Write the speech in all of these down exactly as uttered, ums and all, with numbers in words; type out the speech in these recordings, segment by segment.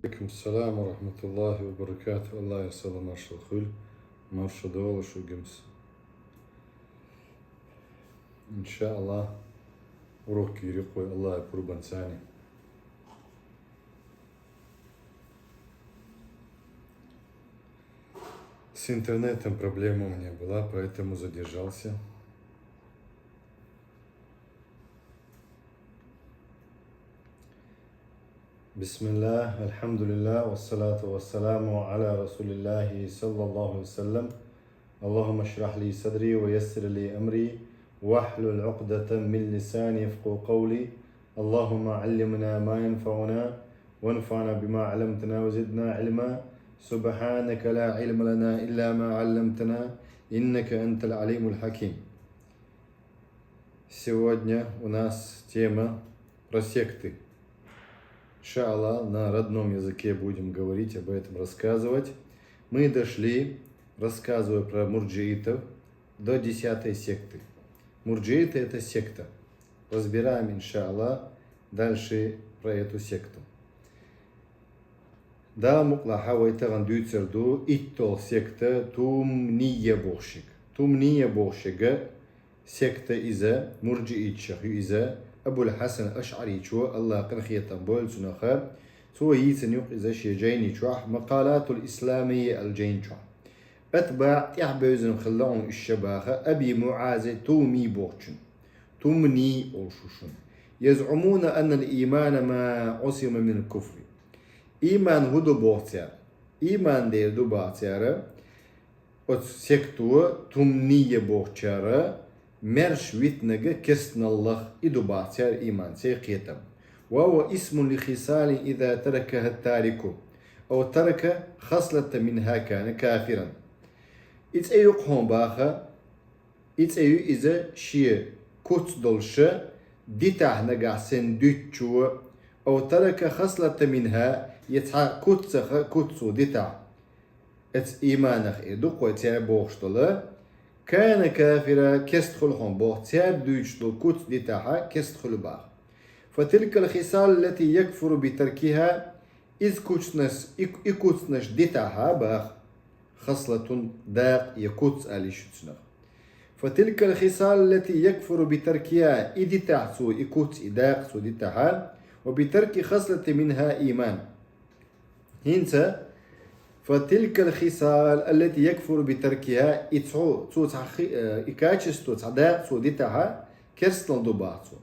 Алейкум салам ва рахматуллахи ва баракатух. Аллах саламат хуьлда, марша дола шугимс. Иншааллах, урок йируьйхуй Аллах пурбанцани. С интернетом проблема у меня была, поэтому задержался. بسم الله، الحمد لله، والصلاة والسلام على رسول الله صلى الله عليه وسلم. اللهم اشرح لي صدري ويسر لي أمري واحلل عقدة من لساني يفقهوا قولي. اللهم علمنا ما ينفعنا وانفعنا بما علمتنا وزدنا علما. سبحانك لا علم لنا إلا ما علمتنا إنك أنت العليم الحكيم. Сегодня у нас тема про секты. Иншааллах, на родном языке будем говорить об этом, рассказывать. Мы дошли, рассказывая про мурджиитов, до десятой секты. Мурджииты — это секта. Разбираем, иншааллах, дальше про эту секту. Дала мукълахь вай тахана дуьйцур ду итталгӀа секта, Тумния бохуш ерг. Тумния бохуш ерг секта иза, мурджиитех ю иза, Абул-Хьасан АшӀаричо, Аллах къинхетам бойла цунах, цо йийцина ю-кх иза шен жайни чохь, Макъалатул Исламия аьлла жайни чохь. АтбаӀ тӀаьхьабевзина хилла хьуна уьш ша баха Аби МуӀази Туми бохучун. Тумни олуш ву шуна. يزعمون أن الإيمان ما عصم من الكفر. Иман хӀун ду боху цара? Иман дера ду баха цара, оцу секто, Тумния бохучара, маьрша витинарг керстаналлах, и ду баха цара иман, церан кхетам. وهو اسم لخصال إذا تركها التارك أو ترك خصلة منها كان كافرا. И цӀе ю-кх хьуна баха, и цӀе ю иза шен куц долуш, дитахь нагахь санна дуьтучо, أو ترك خصلة منها, я цхьа куцах куц цо дитахь. Оцу иманах и ду-кх вай цара бохуш долу, كان كافرا, керста хуьлу хьуна боху, цара дуьйцуш долу куц дитахь, керста хуьлу баха. فتلك الخصال التي يكفر بتركها, иза куцнаш, и, и куцнаш дитахь баха, хаслатун, дакъа я куц аьлла йиш ю цунах. فتلك الخصال التي يكفر بتركها, и дитахь цо, и куц, и дакъа цо дитахь, وبترك خصلة منها إيمان. ХӀинца, فتلك الخصال التي يكفر بتركها, и цо, цо цхьа хи-, э, и качество, цхьа дакъа цо дитахь, керстанал ду баха цо.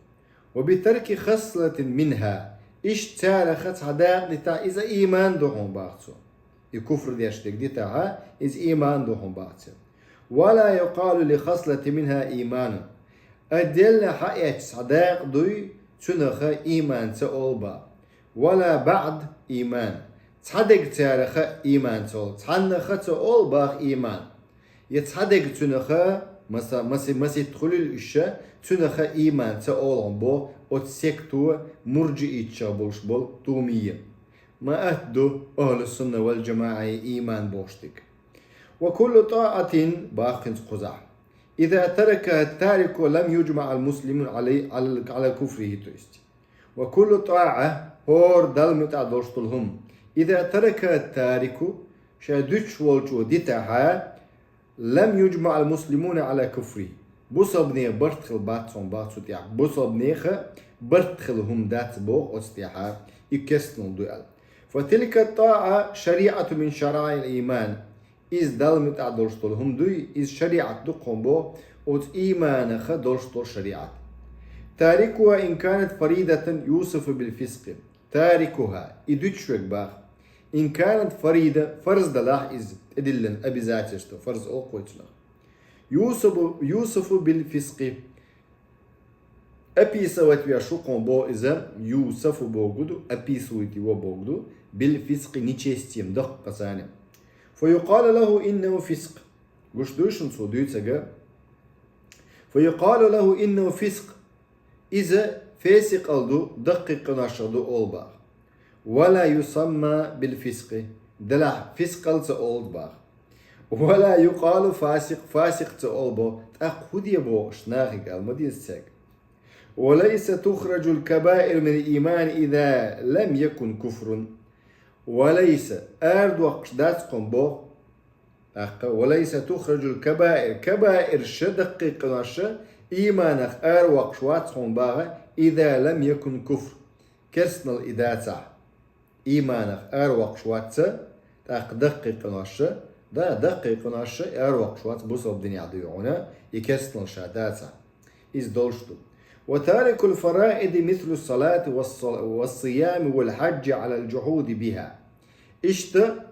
وبترك خصلة منها, иштта царах цхьа дакъа дитахь, иза иман ду хьуна баха цо. И куфр деш дерг дитахь, иза иман ду хьуна баха цо. ولا يقال لخصلة منها إيمان. Отдельно хьаэцча цхьа дакъа дуй, цунах иман ца олу баха. ولا بعض إيمان. Цхьа дерг царах иман ца олу, цхьаннах ца олу баха иман. Я цхьа дерг цунах, маса-, маси-, масийтта хуьлийла уьш, цунах иман ца олу боху оцу секто, мурджиитех болуш болу Тумия. Ма атта ду ахьлу-сунна вал-джамаӀе иман бохуш дерг. وكل طاعة, баха хӀинца кхузахь, إذا تركها التارك لم يجمع المسلمون علي-, على, على كفره, то есть. وكل طاعة, хӀора Далла муьтӀахь долуш долу хӀума, إذا تركها التارك, ша дуьтуш волчо дитахь, لم يجمع المسلمون على كفره. Бусалбанех барт хила бац хьуна баха цу тӀехь. Бусалбанех барт хила хӀума дац боху оцу тӀехь, и керстанал ду аьлла. فتلك الطاعة شريعة من شرائع الإيمان. Иза Далла муьтӀахь долуш долу хӀума дуй, иза шариӀат ду-кх хьуна боху, оцу иманах долуш долу шариӀат. تاركها إن كانت فريضة يوصف بالفسق. تاركها, и дуьтуш верг баха. إن كانت فريضة, фарз далахь иза, тӀедиллина обязательство, фарз олу-кх вай цунах. يوصف, يوصف بالفسق. Описывать веш ву-кх хьуна боху иза, يوصف бохург ду, описывать его бохург ду, بالفسق, нечестием, даккхаза. فيقال له إنه فسق. Гуш дуй шуна цо дуьйцург? فيقال له إنه فسق. Иза фесикъал ду, даккхий къиношах ду олу баха. ولا يسمى بالفسق. Делахь фискъал ца олу баха. ولا يقال فاسق, фасикъ ца олу боху, тӀаккха хӀун де боху уьш нахе аьлла ма деза цаьрга. وليس تخرج الكبائر من الإيمان إذا لم يكن كفر. وليس, арадоаккхаш дац хьона боху. ТӀаккха, وليس تخرج الكبائر, кабаирш, даккхий къинош, ийманах аравоккхуш вац хьона боху, إذا لم يكن كفر, керстанал и дацахь. Ийманах аравоккхуш вац, тӀаккха даккхий къинош, да, даккхий къинош аравоккхуш вац, бусалба динехь дуй хьона, и керстанал ша дацахь. Иза долуш ду. وتارك الفرائض مثل الصلاة والص-, والصيام والحج على الجحود بها. Иштта,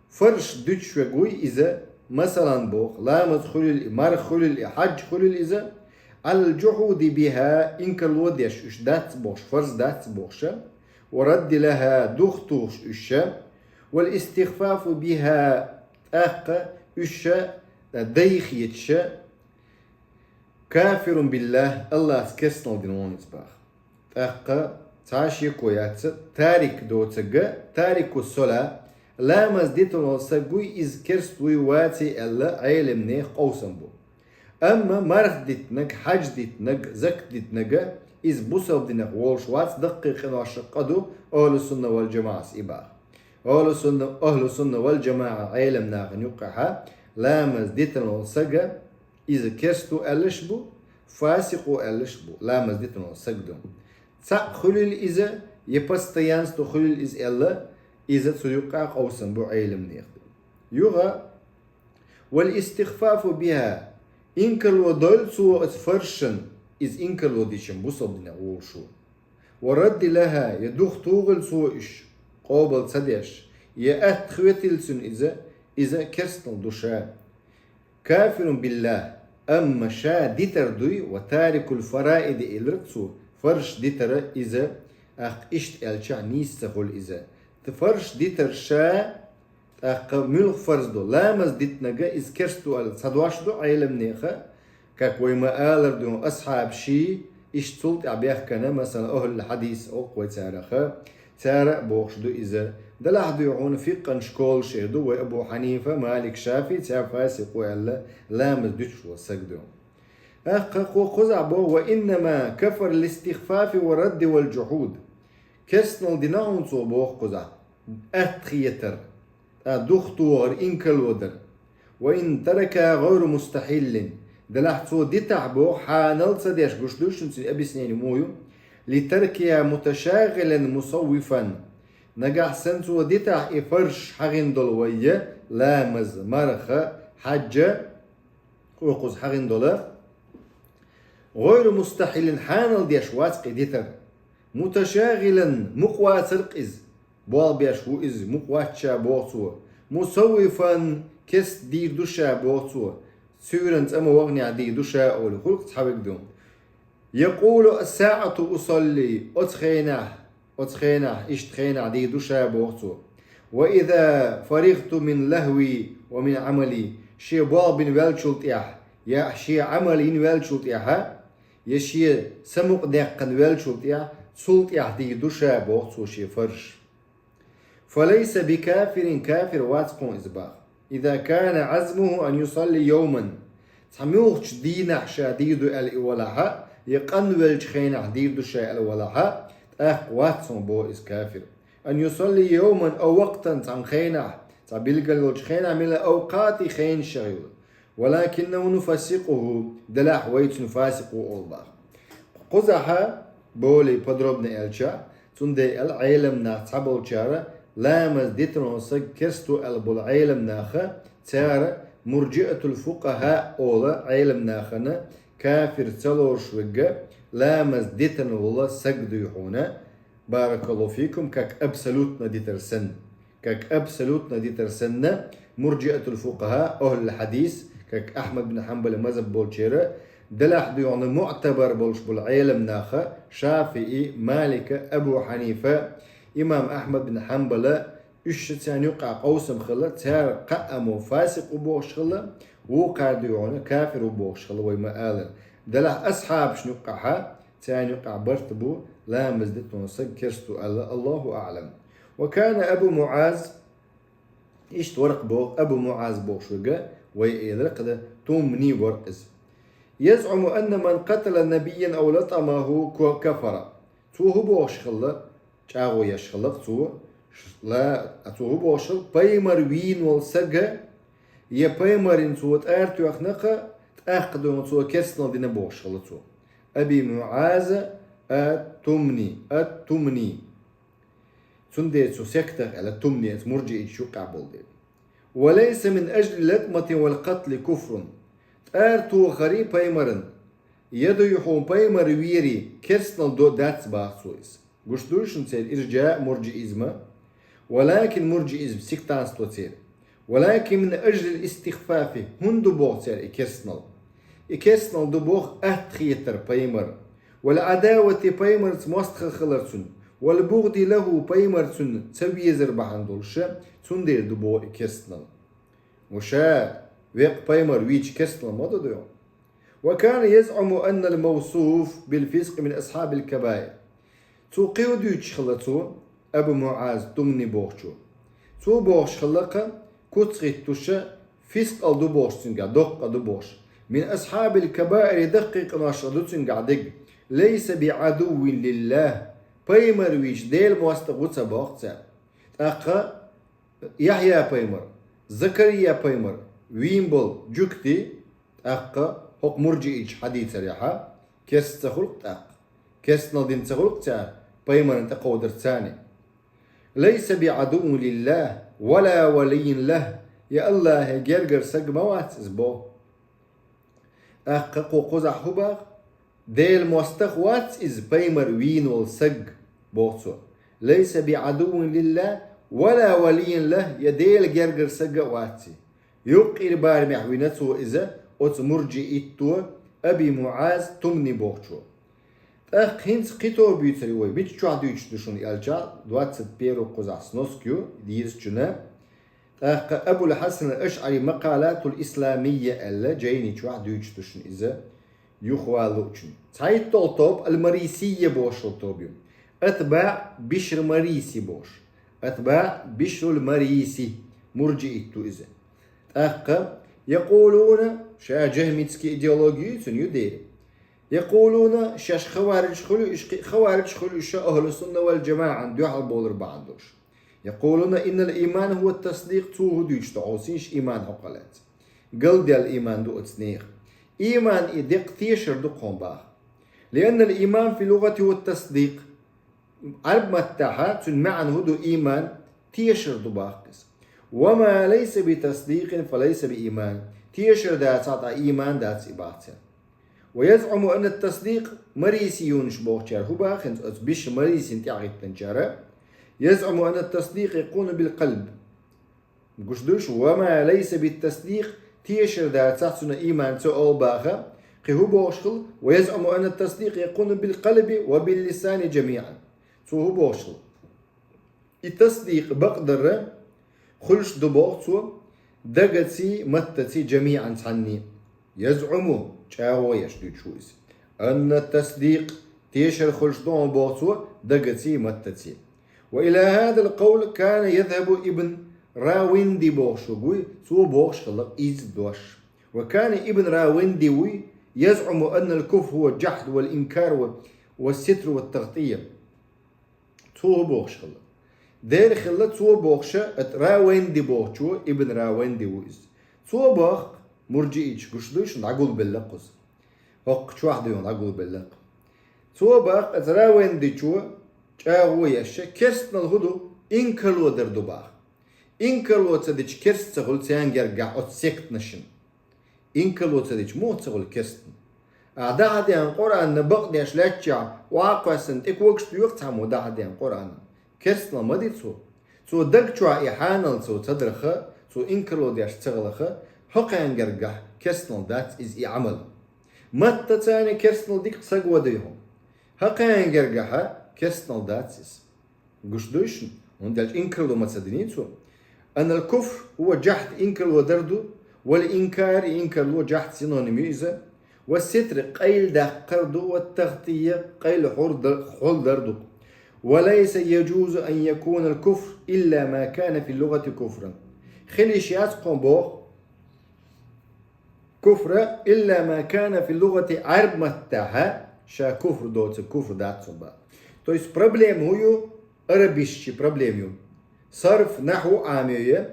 фарзаш дуьтуш верг вуй иза, масалан, боху, ламаз хуьлийла и, марха хуьлийла и, хьаьжжа хуьлийла иза, على الجحود بها, инкарло деш, уьш дац бохуш, фарз дац бохуш, والرد لها, духтухуш уьш, والاستخفاف بها, тӀаккха уьш дай хеташ, كافر بالله, Аллахьца керстанал дина вон иза боху. ТӀаккха цхьа а шеко яц, тарик доцург, تارك الصلاة, ламаз дитина волу стаг вуй, иза керста вуй, ваций аьлла, Ӏеламнехан къовсам бу. Амма марха дитинарг, хьаьжжа дитинарг, закат дитинарг, иза бусалба динах волуш вац, даккхий къиношах къа ду, ахьлу сунна вал джамаӀас и боху. Ахьлу сунна, ахьлу сунна вал джамаӀа Ӏеламнахана юккъехь ламаз дитина волу стаг, иза керста ву аьллаш а бу, фасикъ ву аьллаш а бу, ламаз дитина волу стаг ду. Цхьаъ хуьлийла иза, я постоянство хуьлийла иза аьлла, иза цу юккъехь къовсам бу Ӏеламнехан. Юха, والاستخفاف بها, инкарло дойла цо оцу фарзашна, иза инкарло дича бусалба динах волуш ву. والرد لها, я духтухийла цо уьш, къобал ца деш, я атта хетийла цунна иза, иза керстанал ду ша. كافر بالله, амма ша дитар дуй, وتارك الفرائض элира цо, фарзаш дитар иза, тӀаккха иштта аьлча нийса ца хуьлу иза. Т-, фарзаш дитар ша, тӀаккха муьлха фарз ду, ламаз дитинарг иза керста ву аьлла, цхьа дош ду Ӏеламнехан, как вай ма-аллара дуьйна асхьабаш, иштта цул тӀаьхьа бехкана, масала, ахьлул хьадис олу вай царах, цара а бохуш ду иза. Делахь дуй хьуна фикъхӀан школаш эр ду, вай Абу Хьанифа, Малик, ШафиӀи, цара фасикъ ву аьлла, ламаз дуьтуш волу стаг ду. ТӀаккха кху-, кхузахь боху: وإنما كفر الاستخفاف والرد والجحود. Керстанал дина хьуна цо боху кхузахь, атта хетар, тӀаккха духтухар, инкарло дар. وإن تركها غير مستحل. Делахь цо дитахь боху, хьанал ца деш, гуш дуй шуна цуьнан объяснение муха ю? لتركها متشاغلا مسوفا. Нагахь санна цо дитахь и фарзаш хьагӀина долу вай, ламаз, марха, хьаьжжа, кху-, кхуза хьагӀина долу. غير مستحل, хьанал деш вац-кх и дитар. متشاغلا, мукъа вацар-кх иза. Болх беш ву иза, мукъа вац ша боху цо. مسوفا, керста дийр ду ша боху цо. Суьйранна цӀа ма ваханехь дийр ду ша олий, хуьлу-кх цхьаверг ду. يقول: الساعة أصلي, оцу хенахь, оцу хенахь, иштта хенахь дийр ду ша боху цо. وإذا فرغت من لهوي ومن عملي, шен болх бина ваьллачул тӀаьхьа, я шен Ӏамал йина ваьллачул тӀаьхьа, я шен самукъадаьккхина ваьллачул тӀаьхьа, цул тӀаьхьа дийр ду ша боху цо шен фарзаш. فليس بكافر, кафир вац-кх иза боху. إذا كان عزمه أن يصلي يوما. Цхьа муьлххачу дийнахь ша дийр ду аьлла и валахь, я къанвеллачу хенахь дийр ду ша аьлла валахь, тӀаккха вац-кх боху иза кафир. أن يصلي يوما أو وقتا, цхьана хенахь, цхьа билгал йолчу хенахь, من الأوقات, хенашах йолу. ولكنه نفسقه, делахь вай цунна фасикъ ву олу боху. Кхузахь более подробно аьлча, цундела Ӏеламнах цхьаболчара ламаз дитина волу стаг керста ву аьлла болу Ӏеламнаха, цара мурджиатул фукъахӀа олу Ӏеламнахана кафир ца лоруш верг, ламаз дитина волу стаг дуй хьуна, баракаллаху фикум, как абсолютно дитар санна. Как абсолютно дитар санна, мурджиатул фукъахӀа, ахьлул хьадис, как Ахьмад бин Хьанбала мазхӀаб болчеран, делахь дуй хьуна муътабар болуш болу Ӏеламнаха, ШафиӀи, Малика, Абу Хьанифа, имам Ахьмад бин Хьанбала, уьш царна юккъехь къовсам хилла, цара кхаамма фасикъ ву бохуш хилла, вукхара дуй хьуна кафир ву бохуш хилла, вай ма-аллара. Делахь асхьабашна юккъехь, царна юккъехь барт бу, ламаз дитина волу стаг керста ву аьлла, Аллаху аӀлам. وكان أبو معاذ, иштта вара-кх боху Абу МуӀаз бохуш верг, вай элира-кх дан, тумни вара-кх иза. يزعم أن من قتل نبيا أو لطمه ك-, كفر. Цо хӀун бохуш хилла, чӀагӀо еш хилла-кх цо, Ла, а цо хӀун бохуш хилла, пайхамар вийна волу сага, я пайхамарна цо тӀара тоьхна-кх, тӀаккха дуьйна цо керстанал дина бохуш хилла цо. Аби МуӀаз ат-Тумни, ат-Тумни. Цундела цу сектах аьлла, Тумни, аса мурджиичу юккъехь болу дела. «Ва лайса мин ажли латматин вал катли куфрун». ТӀара тохари пайхамарна, я дуй хьуна пайхамар вери, керстанал до дац баха цо иза. Гуш дуй шуна церан иржа а, мурджиизм а? Валакин мурджиизм, сектантство церан. «Валакин мин ажлил истихфафи», хӀунда ду боху цара и керстанал? И керстанал ду боху атта хетар пайхамар. «Вал Ӏадавати», пайхамарца мостагӀа хилар цуьнан. «Вал бугӀди лахӀу», пайхамар цуьнан ца везар бахьана долуш, цундела ду боху и керстанал. Ва ша веккъа пайхамар вийча керстанал ма ду дуй хьуна? «Ва кана язъуму аннал мавсуф бил фискъи мин асхьабил кабаир». Цо кхин хӀун дуьйцуш хилла цо, Абу МуӀаз Тумни бохучо. Цо бохуш хилла-кх, куц хӀиттуш, фискъал ду бохуш цуьнгахь, доккха ду бохуш. Мин асхьабил кабаири, даккхий къиношах ду цуьнгахь дерг. «Лайса би Ӏадуввин лиллахӀ». Пайхамар вийча Делан мостагӀа ву ца боху цара. ТӀаккха Яхьъя пайхамар, Закария пайхамар вийна болу жуьгти, тӀаккха хӀокху мурджиича хьадийцарехьа, керста ца хуьлу-кх тӀаккха. Керстанал дина ца хуьлу-кх цара, пайхамарна тӀекховдарца царна. «Лайса би Ӏадуввин лиллахӀ, ва ла валиййин лахӀ», я АллахӀе гергара саг ма вац иза боху. ТӀаккха кхо кхузахь хӀун баха? Делан мостагӀа вац иза, пайхамар вийна волу саг, боху цо. «Лайса би Ӏадуввин лиллахӀ, ва ла валиййин лахӀ», я Делан гергара саг а вац иза. Юккъера барамехь вина цо иза оцу мурджиитто, Аби МуӀаз Тумни бохучо. ТӀаккха хӀинца кхин тоба буьйцур ю вай, мича чохь дуьйцуш ду шуна аьлча, двадцать первый кхузахь сноск ю, дезачунна. ТӀаккха Абул Хьасан ал-АшӀари «Макъалатул Исламийя» аьлла, жайни чохь дуьйцуш ду шуна иза, юха вала луучун. ЦхьайтталгӀа тоба ал-Марисийя бохуш йолу тоба ю. АтбаӀ Бишр Мариси бохуш. АтбаӀ Бишрул Мариси, мурджиит ду иза. ТӀаккха якъулуна, ша жахмитский идеология ю цуьнан, ю дера. Якъулуна, шаьш хавариж хуьлу, уьш кхин хавариж хуьлу, уьш ахӀлу сунна вал жамаӀан дуьхьал бовлар бахьана долуш. Якъулуна, иннал ийман хӀува тасдикъ, цо хӀун дуьйцуш ду хьовсийша ийман хьокъал лаьцна. Галдаьлла ийман ду оцу нехан. Ийман и деккъа тешар ду кхуьнан баха. Лианнал ийман фи лугъати хӀува тасдикъ. Ӏарб маттахьа цуьнан маьӀна хӀун ду ийман, тешар ду баха иза. Ва ма лайса би тасдикъин, фа лайса би ийман. Тешар дацахь, тӀаккха ийман дац и баха цара. Ва язъуму анна тасдикъ, марисиюнаш бохучара хӀун баха хӀинца оцу Бишр Марисина тӀаьхьахӀиттинчара, язъуму анна тасдикъ якуну бил къалб. Гуш душ, ва ма лайса бит тасдикъ, тешар дацахь цуьнан ийман ца олу баха, кхин хӀун бохуш хилла, ва язъуму анна тасдикъ якуну бил къалби ва бил лисани жамиъан. Цо хӀун бохуш хилла? И тасдикъ бакъдара хуьлуш ду боху цо, дагаций, маттаций жамиъан цхьанний. ЯзӀуму, чӀагӀо еш дуьйцуш ву иза. Анна тасдикъ, тешар хуьлуш ду хьуна боху цо, дагаций, маттаций. Ва ила хадал къавл кана язхабу Ибн Равинди бохуш ву, цо бохуш хилла иза дош. Ва кана Ибн Равинди вуй, язӀуму аннал куфр хӀува жахд вал инкар ва, ва ситр ва тагътия. Цо хӀун бохуш хилла? Дера хилла цо бохуша, ат Равенди бохучо, Ибн Равенди ву иза. Цо боху, мурджиича гуш дуй шуна дӀагулбелла кхуза. ХӀокху чохь дуй хьуна дӀагулбелла кху. Цо боху, ат Равендичо чӀагӀо еш, керстанал хӀун ду, инкарло дар ду боху. Инкарло ца дича керста ца хуьлу царна гергахь оцу сектанашна. Инкарло ца дича муха ца хуьлу керстан? Ахьа дӀахьадеана Къуръанна бакъдеш лаьттачохь, охьа а кхоьссина, тӀе когаш доьху цхьаммо дӀахьадеана Къуръанна. Керстанал ма ди цо. Цо даг чохь и хьанал цо ца дарха, цо инкарло деш ца хилаха, хӀокхарна гергахь керстанал дац иза и Ӏамал. Маттаца а керстанал дика саг вадай хьуна. ХӀокхарна гергахьа керстанал дац иза. Гуш дуй шуна, хӀунда аьлча инкарло ма ца диний цо. Аннал куфр хӀува жахд, инкарло дар ду, вал инкар, инкарло жахд синоним ю иза, ва ситр къайладаккхар ду, ва тагътия къайлахьулдар ду. Ва лайса яжузу ан якунал куфр илла ма кана фи лугъати куфран. Хила йиш яц кхуьнан боху, куфра, илла ма кана фи лугъати, Ӏарб маттахьа ша куфр доцург куфр дац цунна боху. То есть проблема хӀун ю, арабистчий проблема ю. Сарф, нахьву Ӏамайо,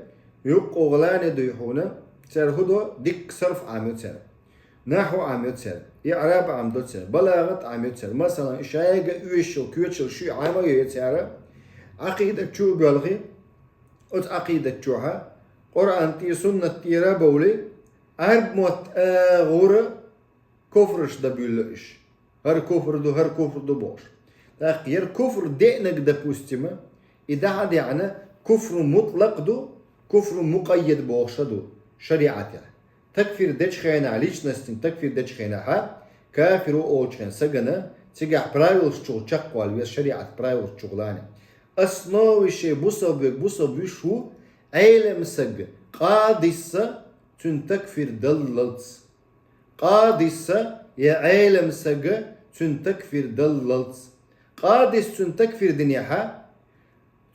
юккъугӀлане дуй хьуна, цар хӀу до, дикка сарф Ӏамайо цар. Нахьву Ӏамайо цар, иӀраб Ӏамдо цар, балагӀат Ӏамайо цар. Масалан, шайга уьшшул, куьчал шуй Ӏамайо цар, Ӏакъидат чу боьлхи, оцу Ӏакъидат чухьа, Къуръан тӀера, суннат тӀера бовли, Ӏарб мотт агӀора, куфраш да буьлла уьш. ХӀара куфр ду, хӀара куфр ду бохуш. ТӀаккха яра куфр деънаг, допустим, и дахьа деъна, куфр мутлакъ ду, куфр мукъайяд бохуша ду шариӀатехь. Такфир дечу хенахь, личностин такфир дечу хенахьа, кафир ву олучу хен сагана, цигахь правилаш чугӀу чекхвала веза, шариӀат правилаш чугӀлане. Основа шен бусалба вег бусалба вуьш ву, Ӏелам саг, къадисса цуьнан такфир даллалц. Къадисса я Ӏелам сага цуьнан такфир даллалц. Къадис цуьнан такфир динехьа,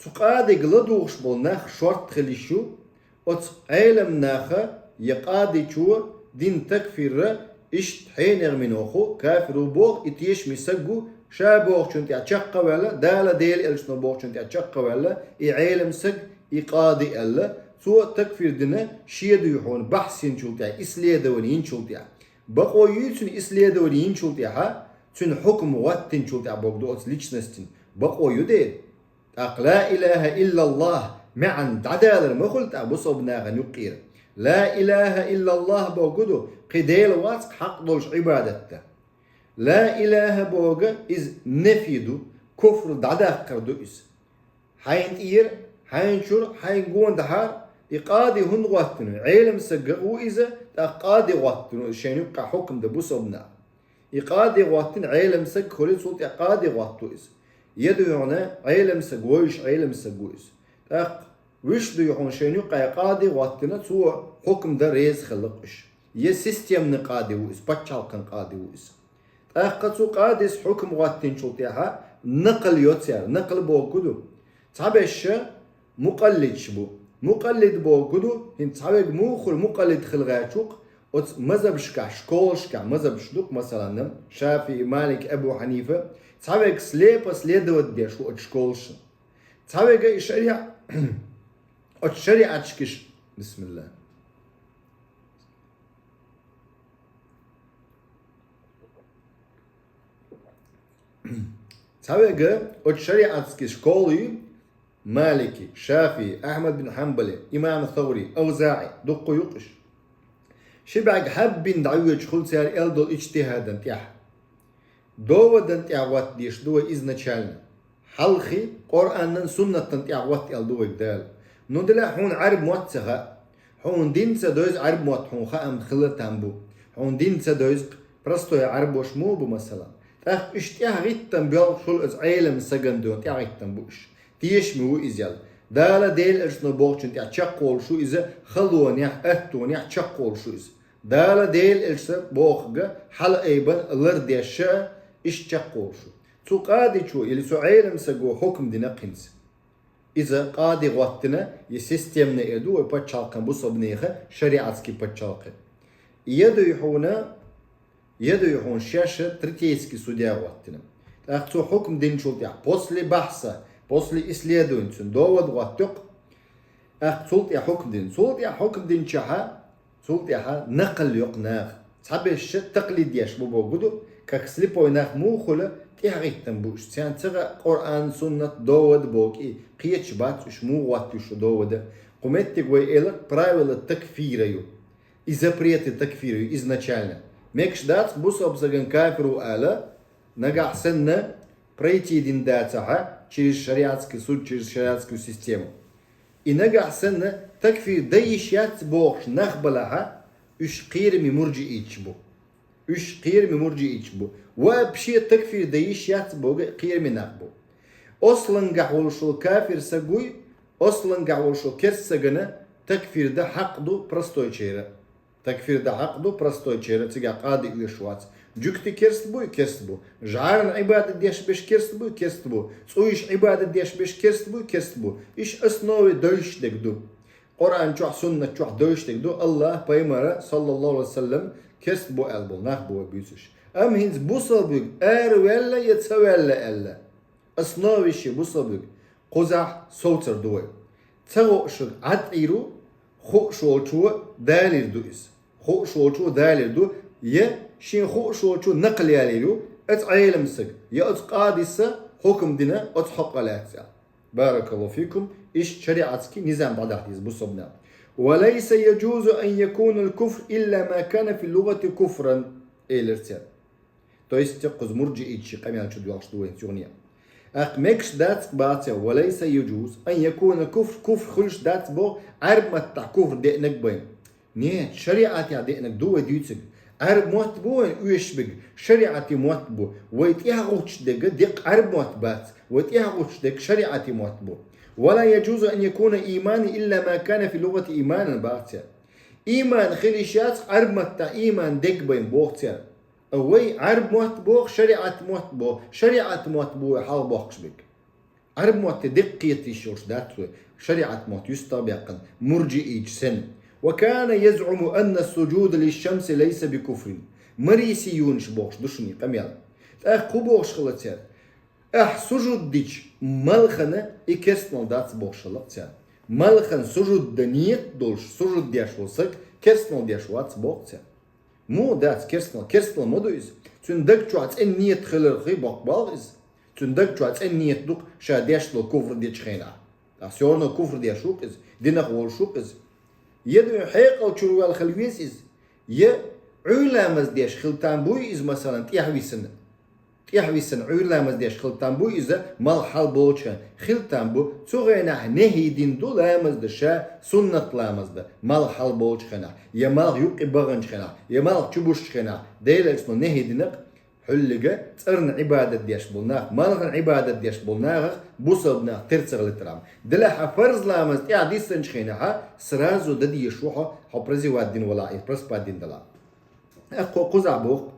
цу къадига ладугӀуш болу нах шорта хила йиш ю, оцу Ӏелам наха я къадичо дин такфирра иштта хьенех миноху кафир ву боху и тешаме саг ву, ша бохучун тӀехь чекх а ваьлла, Дала Дела элчано бохучун тӀехь чекх а ваьлла, и Ӏелам саг, и къади аьлла, цо а такфир дина шен дуй хьуна бахьс йинчул тӀехь, исследование йинчул тӀехь. Бакъо юй цуьнан исследование йинчул тӀехьа, цуьнан хьукам гӀоттинчул тӀехь богу ду оцу личностин. Бакъо ю дера. ТӀаккха ла илаха иллаллах маьӀна дӀадалар ма хуьлу тӀаккха бусалба нахана юккъера. Ла илаха иллаллах богу ду, кхин Дела вац хьакъ долуш Ӏибадат дан. Ла илаха бога иза нефи ду, куфр дӀадаккхар ду иза. Хьайна тӀера, хьайна чуьра, хьайна гондахьара и къади хӀунда гӀоттина? Ӏелам саг а ву иза, тӀаккха къади гӀоттина иза, шайна юккъехь хьукам дан бусалба нах. И къади гӀоттина Ӏелам саг хуьлу, цул тӀаьхьа къади гӀотту иза. Я дуй хьуна, Ӏелам саг вевзаш Ӏелам саг ву иза. ТӀаккха вуьш дуй хьуна, шайна юккъехь къади гӀоттина, цо хьукам дан реза хилла-кх уьш. Я системный къади ву иза, пачхьалкхан къади ву иза. ТӀаккха цу къадис хьукам гӀоттинчул тӀаьхьа накъл йо цара. Накъл боху ду. Цхьаберш мукъаллидаш бу. Мукъаллид боху ду, хӀинца цхьаверг муха хуьлу мукъаллид хила гӀерташ ву-кх, оцу мазхабашкахь, школашкахь, мазхабаш ду-кх, масалан, ШафиӀи, Малики, Абу Хьанифа, цхьаверг слепо следовать деш ву оцу школашна. Цхьаверг и шариӀа-, оцу шариӀаташкаш, бисмилла. Цхьаверг оцу шариатский школы Малики, ШафиӀи, Ахьмад бин Хьанбали, имам Саври, АвзаӀи, дуккха ю-кх уьш. Ши бӀаьрг хьаббина дӀавоьдуш хуьлу цара аьлла долу иджтихӀадан тӀехь. Доводан тӀехь гӀоттадеш ду вай изначально. Хьалххе Къуръанан, суннатан тӀехь гӀоттаделла ду вайга Дала. Ну делахь хьуна Ӏаьрбийн мотт ца хаьа. Хьуна дин ца девза, Ӏаьрбийн мотт хьуна хаам хила там бу. Хьуна дин ца девза, простой Ӏаьрбош муха бу, масалан. ТӀаккха уьш тӀаьхьагӀиттина боьлхуш хуьлу иза Ӏелам сагана дуьйна, тӀаьхьагӀиттина бу уьш. Тешаме ву иза аьлла. Дала, Дела элчано бохучун тӀехь чекхволуш ву иза, халонехь, аттонехь чекхволуш ву иза. Дала, Дела элчано бохург хьалаайбина лардеш а, иштта чекхволуш ву. Цу къадичо или цу Ӏелам саго хьукам дина-кх хӀинца. Иза къади гӀоттина, и системный эр ду вай пачхьалкхан бусалба нехан шариатский пачхьалкх. Я дуй хьуна, я дуй хьуна шаьш третейский судья гӀоттина. ТӀаккха цо хьукам динчул тӀехь, после бахьса, после исследования, цуьнан довод гӀотту-кх, тӀаккха цул тӀехь хьукам дина. Цул тӀехь хьукам динчахьа, цул тӀаьхьа накъл йо-кх наха. Цхьаберш таклид еш бу боху ду, как слепой нах муха хуьлу, тӀаьхьагӀиттина бу уьш. Царна ца хаьа Къуръан, суннат, довод боху, кхеташ бац уьш муха гӀотту шу довода. Кху меттиг вай элира правила такфира ю. И запреты такфира ю изначально. Мегаш дац бусалба сагана кафир ву ала, нагахь санна пройти дина дацахьа через шариатский суд, через шариатскую систему. И нагахь санна такфир дан йиш яц бохуш нах балахьа, уьш кхераме мурджииташ бу. Уьш кхераме мурджииташ бу. Вообще такфир дан йиш яц боху кхераме нах бу. Ослангахь волуш волу кафир саг вуй, ослангахь волуш волу керста сагана такфир дан хьакъ ду простойчеран. Такфир дан хьакъ ду простойчеран, цигахь къади оьшуш вац. Жуьгти керста буй, керста бу. ЖӀарна Ӏибадат деш берш керста буй, керста бу. ЦӀуйш Ӏибадат деш берш керста буй, керста бу. Уьш основе девзаш дерг ду. Къуръан чохь, суннат чохь девзаш дерг ду. Аллах, пайхамара, саллаллаху Ӏалайхи ва саллам, керста бу аьлла болу нах бу вай буьйцуш. Амма хӀинца бусалба вуьгу ара ваьлла я ца ваьлла аьлла, основе шен бусалба вуьгу кхузахь совцар ду вай. Ца хууш Ӏатийру, хууш волчо далийр ду иза. Хууш волчо далийр ду, я шен хууш волчо накъл ялийр ю, оцу Ӏелам сага, я оцу къадиса хьукам дина оцу хьокъа лаьцна. Баракаллаху фикум, иштта шариатский низам дӀадахьа деза бусалба наха. «وليس يجوز أن يكون الكفر إلا ما كان في اللغة كفرا», элира цара. То есть, кхуза мурджиитийн къамел чу доьлхуш ду вайна цу юкъана. ТӀаккха мегаш дац баха цара, «وليس يجوز أن يكون الكفر», куфр хуьлуш дац боху, Ӏаьрба маттахь куфр деанарг бен. Нет, шариатехь деанарг ду вай дуьйцург. Ӏаьрба мотт бу вайна оьшуш берг, шариатан мотт бу. Вай тӀаьхьа гӀуттуш дерг деккъа Ӏаьрба мотт бац, вай тӀаьхьа гӀуттуш дерг шариатан мотт бу. «ولا يجوز أن يكون إيمانا إلا ما كان في اللغة إيمانا», баха цара. Иман хила йиш яц Ӏаьрба маттахь иман дерг бен, боху цара. Вай Ӏаьрба мотт боху, шариат мотт боху, шариат мотт бу вай хьалха бохкуш берг. Ӏаьрба мотте деккъа кхета йиш йолуш дац вай, шариат мотт юьстах баьккхина, мурджииташ санна. «وكان يزعم أن السجود للشمس ليس بكفر». Марисиюнаш бохуш ду шуна и къамел. ТӀаккха хӀун бохуш хилла цара? Ахь сужуд дича, малхана и керстанал дац бохуш хилла цара. Малхана сужуд дан ниет долуш, сужуд деш волу саг керстанал деш вац боху цара. Муха дац керстанал? Керстанал ма ду иза. Цуьнан даг чохь цӀена ниет хиларх боккха болх иза. Цуьнан даг чохь цӀена ниет ду-кх, ша деш долу куфр дечу хенахь. Ткъа всё равно куфр деш ву-кх иза, динах волуш ву-кх иза. Я дуьйна хьекъал чуьра ваьлла хила веза иза, я Ӏуьйра ламаз деш хила там буй иза, масалан, тӀаьхьа висина. ТӀаьхьа висина Ӏуьйра ламаз деш хила там буй иза, малх хьалаболчу хенахь? Хила там бу. Цу хенахь нехӀи дина ду ламаз дан ша, суннат ламаз дан, малх хьалаболчу хенахь, я малх юккъе баханчу хенахь, я малх чу бушчу хенахь. Делан Элчано нехӀи дина-кх, хьуьллига цӀарна Ӏибадат деш болу нах, малхана Ӏибадат деш болу нахах бусалба нах тера ца хилийтархьама. Делахь хьан фарз ламаз тӀаьхьа диссинчу хенахь, сразу дан дезаш ву хьо, хьо прозевать дина валахь, и проспать дина далахь. ТӀаккха кхузахь боху: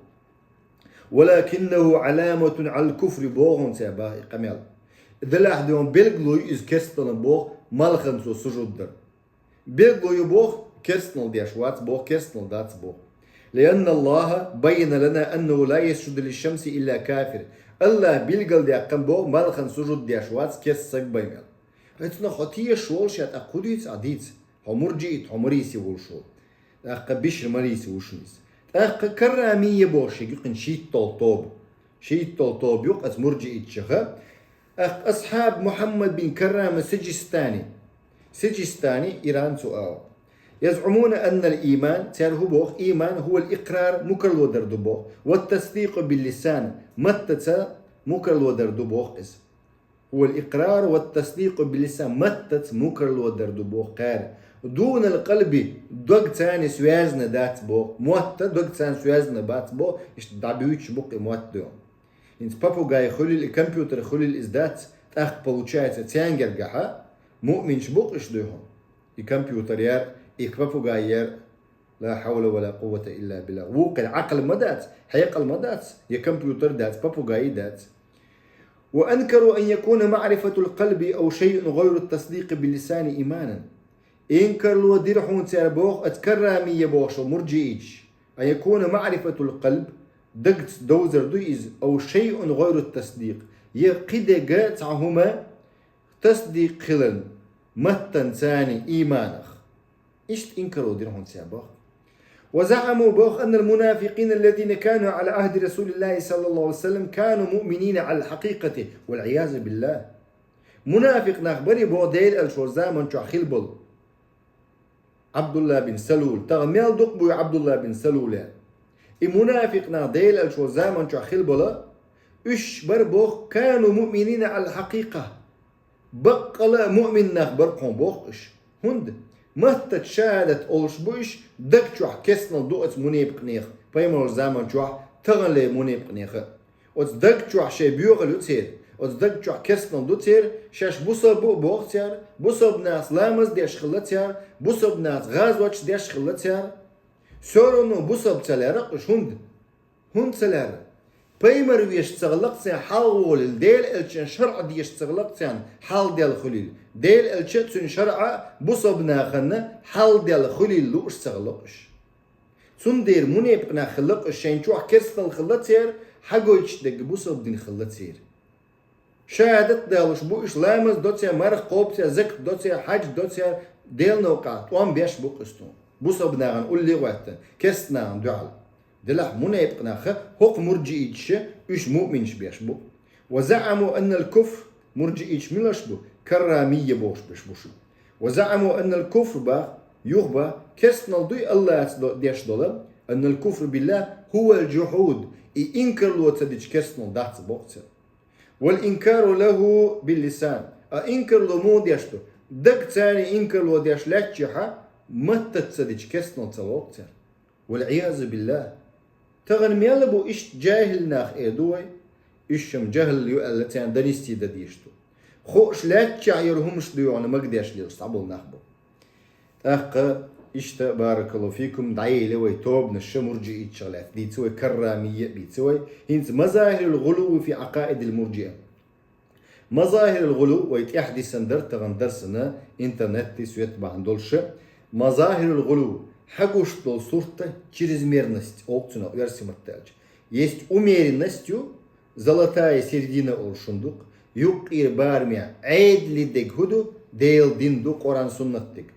«ولكنه علامة على الكفر», боху цара, баха и къамел. Делахь дуьйна билгало ю иза керстаналан, боху, малхана цо сужуд дар. Билгало ю боху, керстанал деш вац боху, керстанал дац боху. «لأن الله بين لنا أنه لا يسجد للشمس إلا كافر». АллахӀа билгалдаьккхина боху, малхана сужуд деш вац керста саг бен. Оцунах хьо тешаш волуш, я тӀаккха хӀун дуьйцу ахь, дийца? Хьо мурджиит, хьо мариси волуш волу. ТӀаккха Бишр мариси ву шуна иза. ТӀаккха Каррамийя боху шига юкъана шийтталгӀа тоба. ШийтталгӀа тоба ю-кх оцу мурджиитчех. ТӀаккха Асхьаб Мухьаммад бин Каррама Сиджистани. Сиджистани, Иран цу агӀор. «يزعمون أن الإيمان», цара хӀун боху, иман, «هو الإقرار», мукарло дар ду боху, «والتصديق باللسان», маттаца мукарло дар ду боху иза. «هو الإقرار والتصديق باللسان», маттаца мукарло дар ду боху кхара. «دون القلب», догца связано дац боху. Мотт догца связано бац боху, иштта дӀабуьйцуш бу-кх и мотт дуьйна. ХӀинца попугай хуьлийла, и компьютер хуьлийла иза дац, тӀаккха получается, цаьнгара гахьа муъминаш бу-кх уьш дуьйна. И компьютер яра, и попугай яра. «لا حول ولا قوة إلا بالله». Вукхара Ӏакъл ма дац, хьекъал ма дац, я компьютер дац, попугай дац. «وأنكروا أن يكون معرفة القلب أو شيء غير التصديق باللسان إيمانا». Инкарло дира хьуна цара боху, оцу Каррамийя бохуш мурджиитча, «أن يكون معرفة القلب», дагца довзар ду иза, «أو شيء غير التصديق», я кхидерг цхьа хӀума тасдикъ хиларна, маттанца иманах. Иштта инкарло дира хьуна цара боху. «وزعموا», боху, «أن المنافقين الذين كانوا على عهد رسول الله صلى الله عليه وسلم كانوا مؤمنين على الحقيقة والعياذ بالله». Мунафикъ нах бара боху Делан Элчан заман чохь хилла болу. Ӏабдулла бин Салул. Тахана мел дукха буй Ӏабдулла бин Салул? И мунафикъ нах Делан Элчан заман чохь хилла болу, уьш бара боху «كانوا مؤمنين على الحقيقة». Баккъала а муъмин нах бара хьуна боху уьш. ХӀунда? Маттаца шахӀадат олуш бу уьш, даг чохь керстанал ду оцу мунепакънех, пайхамаран заман чохь, таханлера мунепакънеха. Оцу даг чохь шайн боьхалла ю церан, оцу даг чохь керстанал ду церан, шаьш бусалба бу а боху цара, бусалба нахаца ламаз деш хилла цара, бусалба нахаца гӀазоташ деш хилла цара. Всё равно бусалба ца лаьрра уьш, хӀунда? ХӀунда ца лаьрра? Пайхамар веш ца хилла-кх царна хьалхаволийла, Делан Элчан шарӀа деш ца хилла-кх царна хьалхаделла хуьлийла. Делан Элча а, цуьнан шарӀа а бусалба нахана хьалхаделла хуьлийла лууш ца хилла-кх уьш. Цундела мунепакъ нах хилла-кх уьш, шайн чохь керстанал хилла церан, хьагойтуш дерг бусалба дин хилла церан. Шахӏадат далуш бу уьш, ламаз до цара, марха кхобу цара, закат до цара, хьаж до цара, Делан новкъахь тӀом беш бу-кх уьш цо. Бусалба нахана улле а гӀоьттина, керста нахана дуьхьал. Делахь мунепикъ нах, хӀокху мурджииташа, уьш муъминаш беш бу. «وزعموا أن الكفر», мурджииташ милаш бу, каррамийя бохуш берш бу шуна. «وزعموا أن الكفر», бах, юха бах, керстанал дуй Аллахьца до-, деш долу, «أن الكفر بالله هو الجحود», и инкарло ца дича керстанал дац боху цара. «والإنكار له باللسان», а инкарло муха деш ду? Дагца инкарло деш лаьттачехьа, маттаца ца дича керстанал ца лоцу цара. «والعياذ بالله». Тахана мел а бу иштта жахӀил нах, эр ду вай, уьш-м жахӀил ю аьлла, царна донести дан дезаш ду. Хууш лаьттачехь, яра хӀумаш дуй хьуна магадеш лелаш цхьаболу нах бу. ТӀаккха иштта, баракаллаху фикум, дӀаелла вай тобанаш, мурджииташах лаьцна дийца вай, каррамийя а бийца вай. ХӀинца «مظاهر الغلو في عقائد المرجئة». «مظاهر الغلو» вай тӀаьхьа дисина дара тахана дарсана, интернетан свет бахьана долуш. «مظاهر الغلو», хьагуш долу сурт, чрезмерность олу цунах оьрсийн маттахь аьлча. Есть умеренность ю, золотая середина олуш хӀума ду-кх, юккъера барамехь Ӏедалан дерг хӀун ду? Делан дин ду, Къуръан, суннат дерг.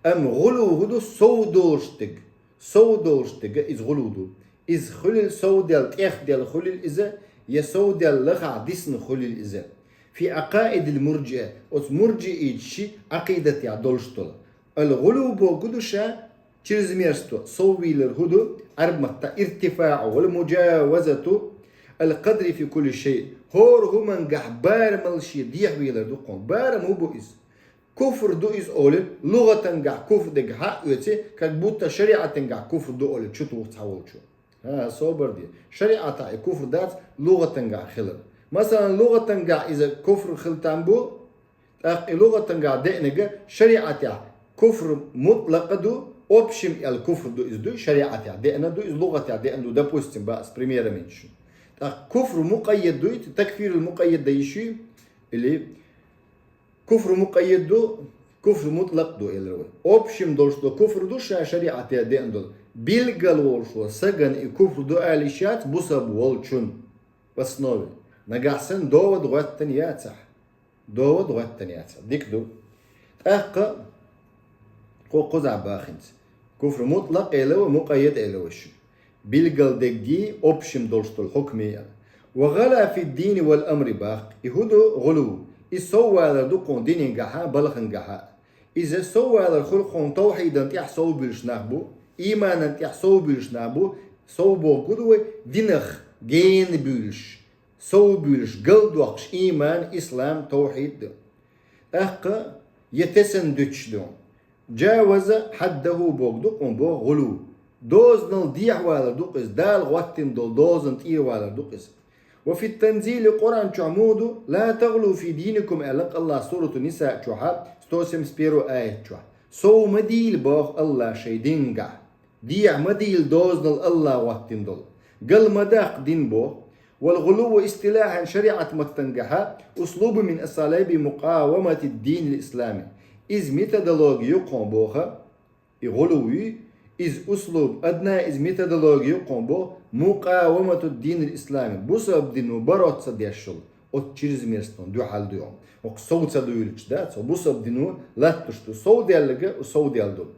Амма гӀулу хӀун ду? Сов долуш дерг. Сов долуш дерг иза гӀулу ду. Иза хуьлийла совдаьлла, тӀехдаьлла хуьлийла иза, я совдаьлла лахахь дисина хуьлийла иза. «في عقائد المرجئة», оцу мурджиитийн Ӏакъидатехь долуш долу. Ал-гӀулу бохург ду ша, чрезмерство, соввийлар хӀун ду, Ӏарбийн маттахь «ارتفاع ومجاوزة القدر في كل شيء». ХӀора хӀумангахь барамал шен дехьавийлар ду-кх хьуна. Барам хӀун бу иза? Куфр ду иза олий, лугӀатангахь куфр дерг хьаоьций, как будто шариӀатангахь куфр ду олий, чу туху цхьаволчо. ХӀан, собар де. ШариӀатехь и куфр дац, лугӀатангахь хилар. Масалан, лугӀатангахь иза куфр хила там бу, тӀаккха и лугӀатангахь деанарг шариӀатехь куфр мутлакъ а ду, общем аьлла куфр ду иза, ду шариӀатехь деана ду иза, лугӀатехь деана ду, допустим, бац, примером йина шуна. ТӀаккха куфр мукъаййад дуй, такфирул мукъаййад дан йиш юй, или куфр мукъаййад ду, куфр мутлакъ ду, элира вай. Общем долуш долу куфр ду ша шариӀатехь деана долу. Билггал волуш волу стагана и куфр ду ала йиш яц бусалба волчун, в основе. Нагахь санна довод гӀоьттина яцахь. Довод гӀоьттина яцахь. Дика ду. ТӀаккха кху кхузахь бахинца. Куфр мутлакъ элира вай, мукъаййад элира вай шуна. Билггал дерг, общем долуш долу хьукмий. «وغلا في الدين والأمر», бах. И хӀун ду гӀулу? И соввалар ду-кх хьуна динангахьа, балхангахьа. Иза соввалар хуьлу-кх хьуна тавхьидан тӀехь совбуьйлуш нах бу, ийманан тӀехь совбуьйлуш нах бу, сов бохург хӀун ду вай, динах гена буьйлуш, совбуьйлуш, галдоккхуш ийман, ислам, тавхьид ду. ТӀаккха я тесна дуьтуш ду. «جاوز حده» бохург ду-кх хьуна боху гӀулу. Дозанал дехьавалар ду-кх иза, Дала хӀоттийна долу дозанна тӀера валар ду-кх иза. «وفي التنزيل», Къуръан чохь муха ду, «لا تغلوا في دينكم» аьлла-кх Аллах Сурату Ниса чохь, сто семьдесят первый аят чохь. Сов ма дийла боху Аллах шайн дингахь. Дехьа ма дийла дозанал Аллах хӀоттийна долу. Гал ма даккха дин боху. «والغلو اصطلاحا», шариӀат маттангахьа, «أسلوب من أساليب مقاومة الدين الإسلامي». Иза методологи ю-кх хьуна боху, и гӀулу ю, иза услуб, одна из методологи ю-кх хьуна боху, «مقاومة الدين الإسلامي», бусалба дино бороться деш йолу, оцу чрезмерствон дуьхьал ду хьуна. Оцу сов ца дуьйлучу, да, цо бусалба дино латтош ду, сов даьлларг а сов даьлла ду.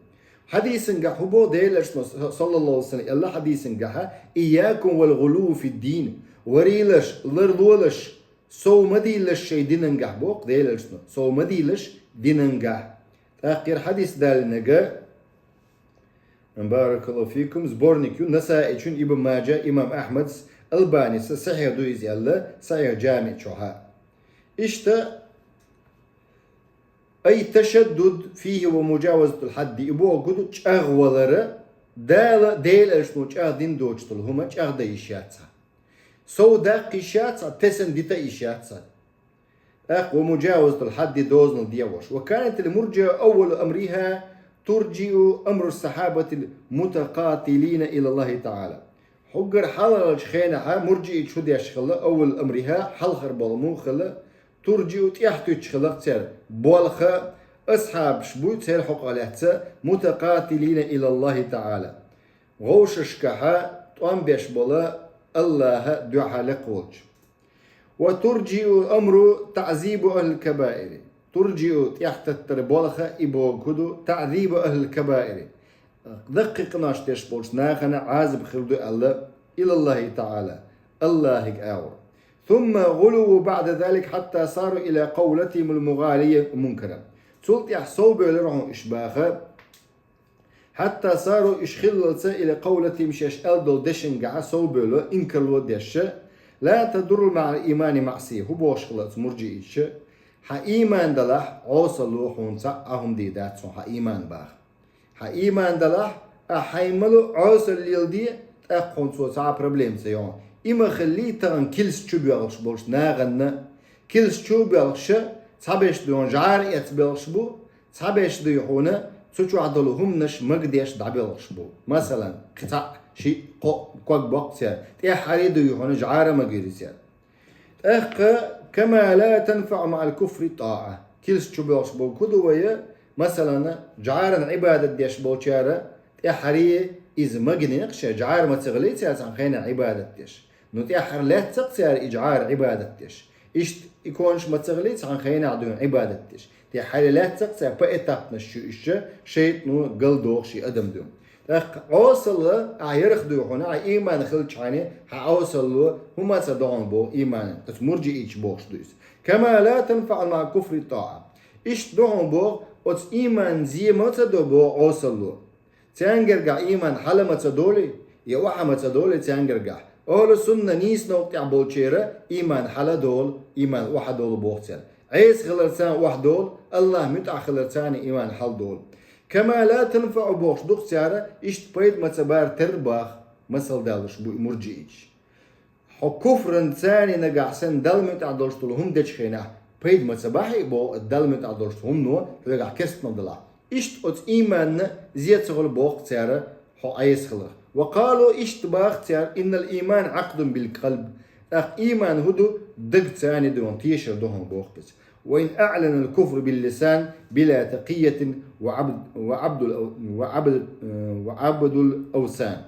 Хьадисангахь хӀун боху Делан Элчано, саллаллаху алейхи ва саллям, аьлла хьадисангахьа: «إياكم والغلو في الدين». Варийлаш, ларлолаш, сов ма дийлаш шайн динангахь, боху Делан Элчано, сов ма дийлаш динангахь. ТӀаккха хӀара хьадис даллинарг, баракаллаху фикум, сборник ю Насаичун, Ибн Маджа, имам Ахмадс, Албанис сахьихь ду иза аьлла, Сахьихь Джами чохь. Иштта, «أي تشدد فيه ومجاوزة الحد», и бохург ду чӀагӀвалар, Дала, Делан Элчано чӀагӀдина доцуш долу хӀума чӀагӀдан йиш яц хьан. Сов даккха йиш яц хьан, тесна дита йиш яц хьан. ТӀаккха «ومجاوزة الحد», дозанал дехьош. «وكانت المرجئة أول أمرها ترجئ أمر الصحابة المتقاتلين إلى الله تعالى». Хьуггара хьалхарчу хенахьа мурджииташ хӀун деш хилла, «أول أمرها», хьалхара болу муха хилла, «ترجئ», тӀаьхьатуьттуш хилла-кх церан болх, асхьабаш буй церан хьокъехь лаьцна, «متقاتلين إلى الله تعالى». ГӀовшашкахьа тӀом беш болу Аллаха дуьхьа лекха волчу. وترجئ الأمر تعذيب أهل الكبائر. ترجئ тӀехтаттар болх и боху ду تعذيب أهل الكبائر. Даккхий къинош деш болчу нахана Ӏазап хир ду аьлла, إلى الله تعالى, Аллахьига агӀор. ثم غلوا بعد ذلك حتى صاروا إلى قولتهم المغالية منكرا. Цул тӀаьхьа совбевлира хьуна уьш баха, حتى صاروا уьш хиллалца إلى قولتهم шаьш аьлла долу дешангахьа совбевлла, инкарло дешша, لا تضر مع الإيمان معصية. ХӀун бохуш хилла оцу мурджиича? Хьан ийман далахь, Ӏосалло хьуна цхьа а хӀума дийр дац хьуна хьан ийман баха. Хьан ийман далахь, ахь хьайн малу Ӏосалла леладе, тӀаккха хьуна цо цхьа а проблема ца йогӀу. И ма хиллий тахана килс чу боьлхуш болчу нахана, килс чу боьлхуша, цхьаберш дуьйхьуна жӀара эцна боьлхуш бу, цхьаберш дуьйхьуна цу чохь долу хӀуманаш магадеш дӀабоьлхуш бу. Масалан, кхин цхьаъ шиъ кхоъ ког боккху цара, тӀаьххьаре дуьйхьуна жӀара магийра цара. ТӀаккха كما لا تنفع مع الكفر طاعة. Килс чу боьлхуш болу ку ду вай, масалан, жӀаран Ӏибадат деш болчара тӀаьххьаре иза магинехь ша, жӀара ма ца хилий цара цхьана хенахь Ӏибадат деш. Ну тӀаьххьара лаьццакх цара и жӀара Ӏибадат деш. Иштта иконаш ма ца хилий цхьана хенахь дуьйна Ӏибадат деш. ТӀаьххьара лаьццакх цара поэтапно шу иштта шайтӀано галдохуш и адам дуьйна. ТӀаккха Ӏосалла ахь ярх дуй хьуна, ахь ийман хилчхьана, хьан Ӏосалло хӀума ца догӀун боху ийманан, оцу мурджиича бохуш ду иза. كما لا تنفع مع الكفر طاعة. Иштта догӀун боху, оцу ийман зе ма ца до боху Ӏосалло. Цаьнгергахь ийман хьала ма ца долий, я охьа ма ца долий цаьнгергахь. Ахьлу сунна нийса новкъа тӀехь болчера ийман хьала долу, ийман охьа долу боху цара. Ӏеса хиларца охьа долу, Аллахь муьтӀахь хиларца ийман хьала долу. كما لا تنفع бохуш ду-кх цара, иштта пайда ма ца бара терра баха, масал далуш бу и мурджиича. Хьо куфран цани нагахь санна Далла муьтӀахь долуш долу хӀума дечу хенахь, пайда ма ца бахьий боху Далла муьтӀахь долуш хӀумано хьоьгахь керстанал далахь. Иштта оцу ийманна зе ца хуьлу боху цара хьо Ӏеса хиларх. وقالوا иштта баха цара إن الإيمان عقد بالقلب. ТӀаккха ийман хӀун ду, даг цани дуьйна тешар ду хьуна боху иза. وإن أعلن الكفر باللسان بلا تقية وعبد وعبد الأو- وعبد وعبد الأوثان.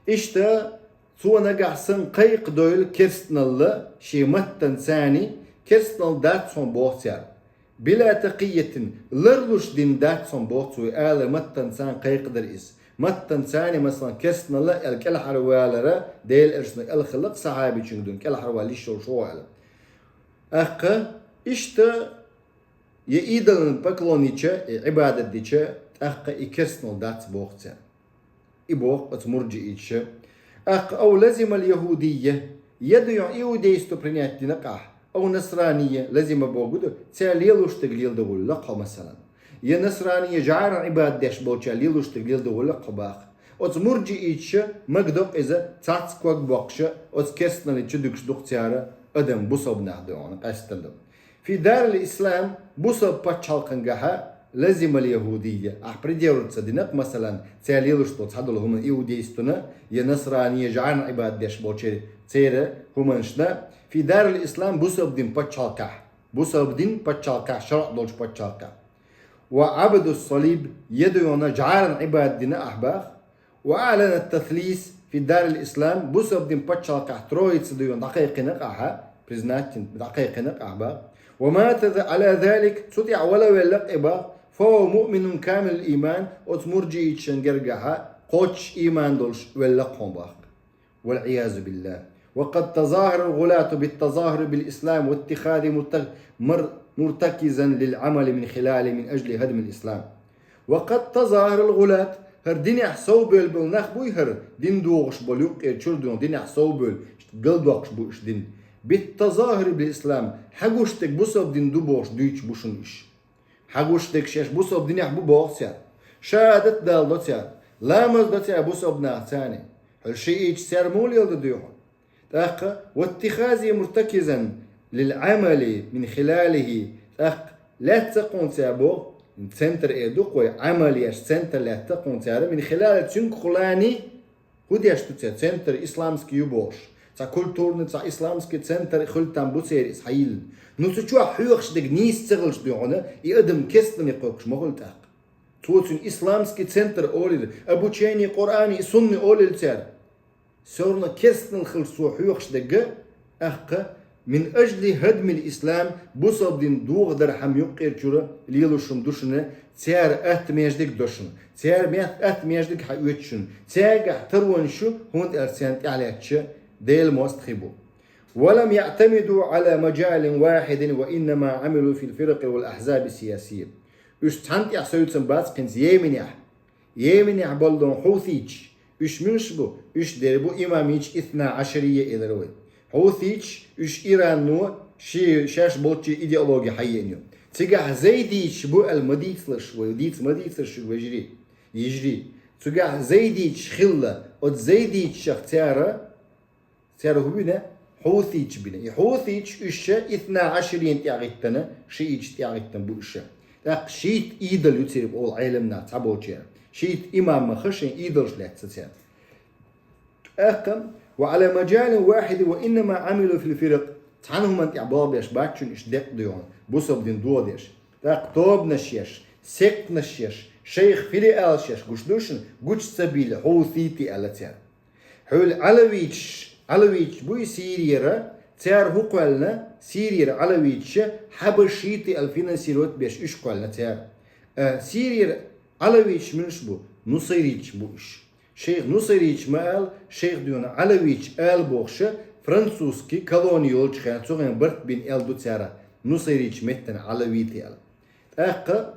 Иштта цо нагахь санна кхайкхадойла керстаналла шен маттан цани, керстанал дац хьуна боху цара. بلا تقية, ларлуш дин дац хьуна боху цо, ала маттан цани кхайкхадар иза. Маттан цани, масалан, керстаналла аьлла кӀелхьарвалара, Делан элчано аьлла хилла-кх сахьабичуьнга дуьйна, кӀелхьарвала йиш йолуш ву аьлла. ТӀаккха иштта я идолан поклонича, и Ӏибадат дича, тӀаккха и керстанал дац боху цара. И боху оцу мурджиича. ТӀаккха أو لزم اليهودية, я дуьйхьа иудейство принять дина-кх ахь, أو نصرانية, لزم боху ду, цара лелуш дерг леладогӀуьлла-кх хьо, масалан. Я насрания жӀаран Ӏибадат деш болчара лелуш дерг леладогӀуьлла-кх хьо баха. Оцу мурджиича магадо-кх иза, цхьацца ког боккхуша, оцу керстаналлин чу дуьгуш ду-кх цара адам, бусалба нах дуьйхьуна къаьстина ду. في دار الإسلام, бусалба пачхьалкхангахьа, لزم اليهودية, ахь придерживаться дина-кх, масалан, цара лелуш долу цхьадолу хӀума иудействона, я насрания жӀаран Ӏибадат деш болчеран церан хӀуманашна, في دار الإسلام, бусалба дин пачхьалкхехь, бусалба дин пачхьалкхехь, шарӀ долчу пачхьалкхехь. وعبد الصليب, я дуьйхьуна жӀаран Ӏибадат дина ахь баха, وأعلن التثليث في دار الإسلام, бусалба дин пачхьалкхехь Троица дуьйхьуна дӀакхайкхина-кх ахьа, признать дина дӀакхайкхина-кх ахь баха. ومات على ذلك, цу тӀехь вала велла-кх и баха, فهو مؤمن كامل الإيمان, оцу мурджиичан гергахьа кхоччуш ийман долуш велла-кх хьуна баха. والعياذ بالله. وقد تظاهر الغلاة بالتظاهر بالإسلام واتخاذ مرت- مر- مرتكزا للعمل من خلاله من أجل هدم الإسلام. وقد تظاهر الغلاة, хӀара динехь совбевлла болу нах буй хӀара, дин дохуш болу юккъера чуьра дуьйхьуна динехь совбевлла, галдоккхуш бу уьш дин. بالتظاهر بالإسلام, хьагуш дерг бусалба дин ду бохуш дуьйцуш бу шуна уьш. Хьагуш дерг шаьш бусалба динехь бу боху цара. Шахьадат даладо цара, ламаз до цара бусалба нахаца. Хьуьлла шиича цара муха леладо дуьйхьуна? ТӀаккха, واتخاذ مرتكزا للعمل من خلاله, тӀаккха лаьцна кхунца боху, центр эр ду-кх вай, Ӏамал еш центр лаьцна кхунца, من خلال, цуьнгахула хӀун деш ду церан центр исламский ю бохуш? Цхьа культурный, цхьа исламский центр хуьлу там бу церан иза хьайиллина. Ну цу чохь хьоьхуш дерг нийса ца хилча дуьйхьуна, и адам керстаналле кхойкхуш ма хуьлу тӀаккха. Цо цуьнан исламский центр олийра, обучение Къуръана и сунны олийра цара. Всё равно керстаналла хилча цо хьоьхуш дерг, ТӀаккха, мин ажли хӀадмил ислам, бусалба дин дохадар хӀама юкъера чура лелаш хӀама ду шуна, цар атта маьждиг до шуна, цар мет-, атта маьждиг хьаоьцу шуна, цаьргахь таронаш ю, хӀунда аьлча царна тӀехьа лаьттача Делан моастагӀий бу. ولم يعتمدوا على مجال واحد وإنما عملوا في الفرق والأحزاب السياسية. Уьш цхьанна тӀехь совцам бац кхинца Йеменехь. Йеменехь болу хьусийчаш, уьш муьлш бу? Уьш дер бу имамийча исна Ӏашария элира вай. Хьусийчаш, уьш Иранно ши-, шаьш болчу идеологи хьаеана ю. Цигахь зайдийчаш бу аьлла ма дийцалаш вай, дийца ма дийцалаш шуьга, вежарий, йижарий. Цигахь зайдийчаш хилла, оцу зайдийчашах цара Цара хӀун бина? Хьусийча бина. И хьусийча уьш ша исна Ӏашарина тӀехь гӀиттина, шиийча тӀехь гӀиттина бу уьш ша. ТӀаккха шийтта идол ю церан олу Ӏеламнаха цхьаболчеран. Шийтта имамаха шайн идолаш лаьцна церан. ТӀаккха, وعلى مجال واحد وإنما عملوا في الفرق. Цхьана хӀуманна тӀехь болх беш бац шуна уьш декъа дуьйхьун, бусалба дин дохадеш. ТӀаккха тобанаш еш, сектанаш еш, шайх филиалаш еш, гуш ду шуна, гуча ца бийла, хьусийти аьлла церан. Хьуьлла Ӏалавиташ, Ӏалавиташ буй Сирияра, цара хӀун кхоьллина, Сирияра Ӏалавиташа хьабашийти аьлла финансировать беш уьш кхоьллина цара. Э, Сирияра Ӏалавиташ муьлш бу? Нусайриташ бу уьш. Шайх нусайриташ ма ала, шайх дуьйна Ӏалавиташ ала бохуша, французский колони йолчу хенахь, цу хенахь барт бина аьлла ду цара, нусайриташ меттана Ӏалавити аьлла. ТӀаккха,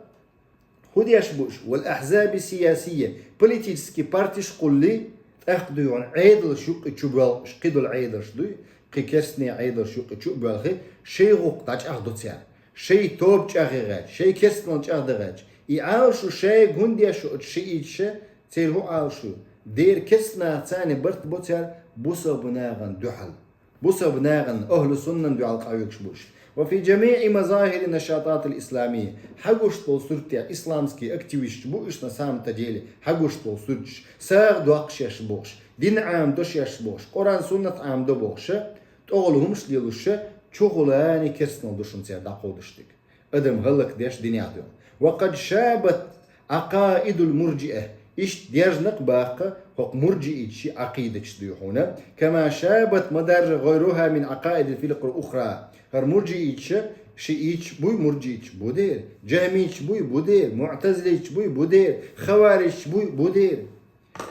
хӀун деш бу уьш? Вал ахьзаби сиясия, политический партиш кхулли, тӀаккха дуй хьуна Ӏедалш юккъе чу боьлхуш, кхидолу Ӏедалш дуй, кхин керстанийн Ӏедалш юккъе чу а боьлхий, шайн гӀуллакх дӀачӀагӀдо цара. Шайн тоба чӀагӀъе гӀерташ, шайн керстанал чӀагӀдан гӀерташ. И Ӏалашо шайга хӀунда деш ю оцу шииташа, церан хӀун Ӏалашо ю? Дера керстанаха царна барт бо цара бусалба нахана дуьхьал. Бусалба нахана, ахьлу суннан дуьхьал къахьоьгуш бу уьш. Ва фи жамиӀи мазахири нашататил исламия. Хьагуш долу суртехь исламский активисташ бу уьш на самом-то деле. Хьагуш долу сурташ. СагӀа доккхуш еш бохуш. Дин Ӏамадо шаьш бохуш. Къуръан суннат Ӏамадо бохуша. ТӀогӀал хӀумаш лелуша. Чухулани керстанал ду шуна цара дӀакховдуш дерг. Адам хӀаллакдеш динехь ду. Ва къад шабат Ӏакъаидул муржиа. Иштта дерзна-кх баккха хӀокху муржиитийн Ӏакъидаташ дуй хьуна. Кама шабат мадарра гӀайруха мин Ӏакъаидил фиракъил ухра. ХӀара муржииташа, шииташ буй муржииташ? Бу дера. Жахмийташ буй? Бу дера. МуӀтазилиташ буй? Бу дера. Хаварижташ буй? Бу дера.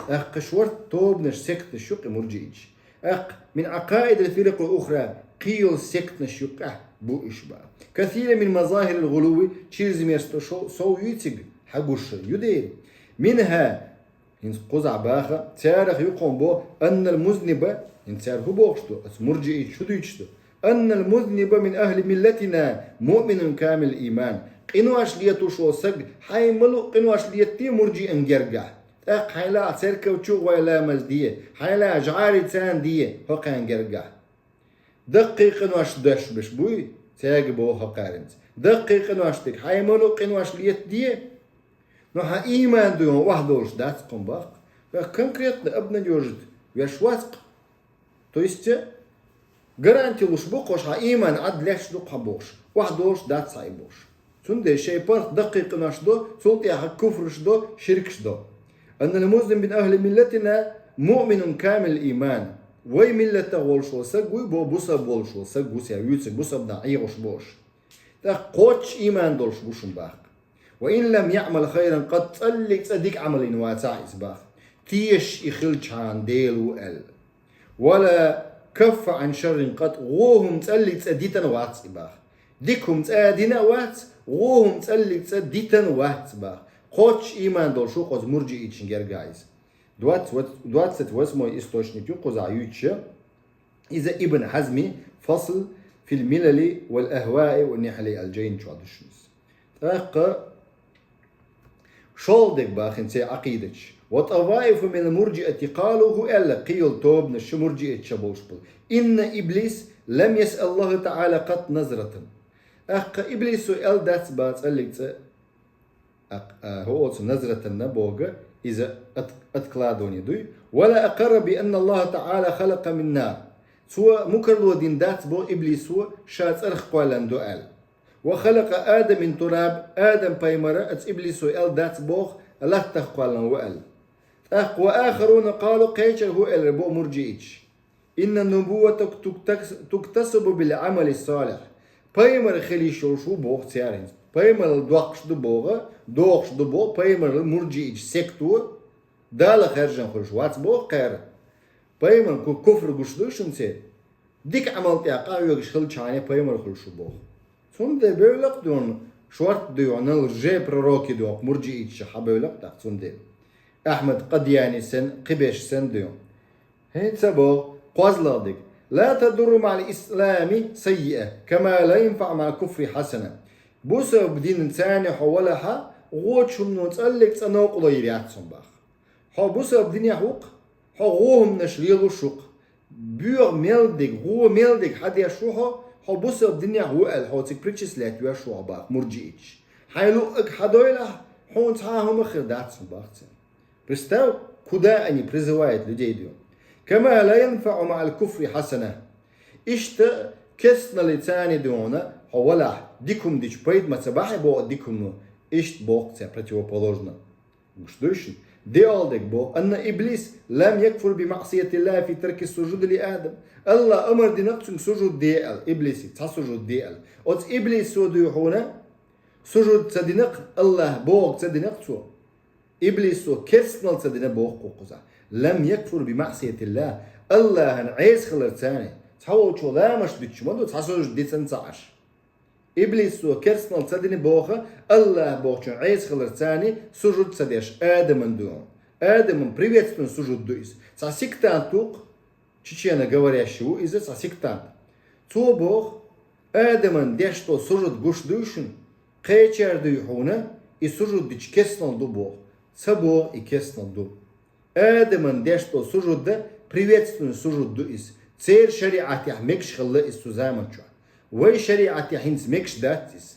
ТӀаккха шорта тобанаш, сектанаш ю-кх и муржииташ. ТӀаккха мин Ӏакъаидил фиракъил ухра, кхин йолу сектанаш юккъехь бу уьш баха. Касира мин мазахирил гӀулуви, чирзамерсто шо-, сов юй цига, хьагуш ю дера. Минха, хӀинца кхузахь баха, царах юккъехь бо, аннал музниба, хӀинца цара хӀун бохуш ду, аса муржииташ хӀун дуьйцуш ду? Аннал музниба мин ахьли миллатина муъминун камил иман. Къинош летуш волу саг, хьайн ма луъу къинош летаде муржиан гергахь. ТӀаккха хьайн лаахь церкав чу а гӀой ламаз де, хьайн лаахь жӀарий царна де, хӀокхарна гергахь. Даккхий къинош деш беш буй, цаьрга боху хӀокхаринца. Даккхий къинош дерг, хьайн ма луъу къинош летаде, но хьан ийман дуй хьуна охьадолуш дац кхунна баккха. Конкретно обнадёжить веш вац-кх. То есть, гаранти луш бу кхо, хьан ийман Ӏад леш ду кхо бохуш, охьадолуш дац хьан и бохуш. Цундела шайн паргӀат даккхий къинош до, цул тӀаьхьа куфраш до, ширкаш до. Аннал музниба мин ахьли миллатина муъминун камил иман. Вай миллатах волуш волу саг вуй, бо бусалба волуш волу саг ву цара вуьйцург, бусалба нах Ӏехуш бохуш. ТӀаккха кхоччуш ийман долуш бу шуна баккха. Ва ин лам яъмал хайран къат, цӀаллиг цӀа дика Ӏамал йина вацахь иза баха. Тешаш и хилчхьана Дела ву аьлла. Вала каффа Ӏан шаррин къат, вон хӀума цӀаллиг цӀа дитина вац и баха. Дика хӀума цӀа дина а вац, вон хӀума цӀаллиг цӀа дитина вац баха. Кхоччуш ийман долуш ву кхуза муржииташна гергахь иза. Двадцать восьмой источник ю кхузахь юьйцуша. Иза Ибн Хьазми «Фасл фил милали вал ахваи ва нихьали ал-жайн» чохь ду шуна иза. ТӀаккха шолгӀа дерг бахина церан Ӏакъидаташ. «Ва таваифу мин муржиати къалу», хӀун аьлла кхин йолу тобанаш шу муржиаташ болуш болу: «Инна иблис лам ясъал Аллаха таӀала къат назратан». ТӀаккха иблисо аьлла дац баха цӀаллиг цӀа ТӀаккха, а, хӀу оцу назратанна боху иза от-, откладывание дуй. «Вала акъарра би анна Аллаха таӀала халакъа мин нар». Цо мукарло дина дац боху иблисо ша цӀарах кхоьллина ду аьлла. «Ва халакъа Адама мин тураб», Адам пайхамара оцу иблисо аьлла дац боху латтах кхоьллина ву аьлла. ТӀаккха «ва ахаруна къалу», кхечара хӀу элира боху муржииташ. إن النبوة تكتس- تكتسب بالعمل الصالح. Пайхамар хила йиш йолуш ву боху цара хӀинца. Пайхамаралла доккхуш ду боху, дохуш ду боху, пайхамаралла мурджиичу секто Дала хаьржина хуьлуш вац боху кхара. Пайхамар ку- куфр гуш ду шуна церан. Дика Ӏамал тӀехь къахьоьгуш хилчхьана пайхамар хуьлуш ву боху. Цундела бевлла-кх дуьйна шорта дуьйна лжепророки доху мурджиичу хьабевлла-кх тӀаккха цундела. Ахьмад Къадияни санна, кхиберш санна дуьйна. ХӀинца боху кхозлагӀа дерг: لا تضر مع الإسلام سيئة كما لا ينفع مع الكفر حسنة. Бусалба динца хьо валахь, вочу хӀумано цӀаллиг цӀа новкъарло йийр яц хьуна боху. Хьо бусалба динехь ву-кх, хьо вон хӀуманаш лелош ву-кх. Боьха мел дерг, вон мел дерг хьан деш ву хьо, хьо бусалба динехь ву аьлла, хьо цига причислять веш ву хьо боху мурджиичу. Хьайн луъург хьан дойлахь, хьуна цхьа а хӀума хир дац хьуна боху цара. Представь, куда они призывают людей дуьйна. كما لا ينفع مع الكفر حسنة. Иштта керстаналлица дуьйна хьо валахь, дика хӀума дича пайда ма ца бахьа боху дика хӀума, иштта боху цара противоположно. Гуш дуй шуна? Диъал дерг боху: أن إبليس لم يكفر بمعصية الله في ترك السجود لآدم. Аллахьа амар дина-кх цуьнга сужуд де аьлла, иблисига цхьа сужуд де аьлла. Оцу иблисо дуй хьуна, сужуд ца дина-кх, Аллахьа бохург ца дина-кх цо. Иблисо керстаналла ца дина боху кхузахь. لم يكفر بمعصية الله. Аллахьан Ӏеса хиларца. Цхьаволчо ламазаш дуьтуш ма ду, цхьа сужуд дицан ца Ӏаш. Иблисо керстаналла ца дина боху, Аллахьа бохучун Ӏеса хиларца сужуд ца деш Адаман ду. Адаман приветственный сужуд ду иза. Цхьа сектант ву-кх, чечено говорящий ву иза, цхьа сектант. Цо боху, Адаман деш долу сужуд гуш дуй шуна, кхечара дуй хьуна, и сужуд дича керстаналла ду боху. Ца боху и керстаналла ду. Адаман деш долу сужуд да, приветственный сужуд ду иза. Церан шариӀатехь мегаш хилла иза цу заманчохь. Вайн шариӀатехь хӀинца мегаш дац иза.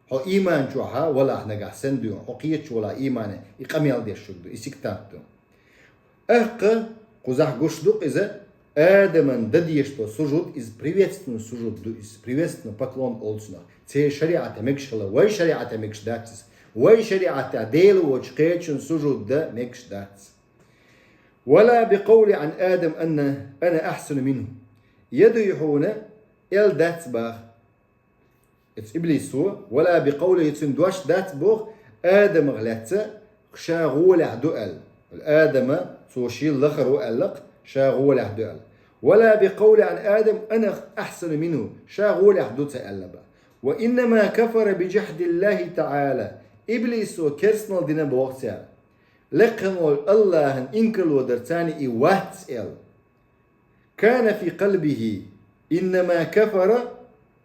Хьо ийман чохь валахь нагахь санна дуьйна, хьо кхечу валахь иймане, и къамел деш шуьга ду, и сектант ду. Ахкха, кхузахь гуш ду-кх иза, Адаман дан дезаш долу сужуд, иза приветственный сужуд ду иза, приветственный поклон олу цунах. Церан шариӀатехь мегаш хилла, вайн шариӀатехь мегаш дац иза. Вайн шариӀатехь Дела воцчу кхечун сужуд дан мегаш дац. ولا بقولي عن آدم أن أنا أحسن منه. Я дуй хьуна, эл дац баха. Иза иблисо, ولا بقوله, цуьнан дош дац боху, Адамах лаьцна ша гӀолехь ду аьлла. Адама цо шийла лахара ву аьлла-кх, ша гӀолехь ду аьлла. ولا بقولي عن آدم أنا أحسن منه, ша гӀолехь ду ца аьлла баха. وإنما كفر بجحد الله تعالى. Иблисо керстаналла дина боху цара. Лекха волу Аллахьан инкарло дарца и вац аьлла. كان في قلبه إنما كفر,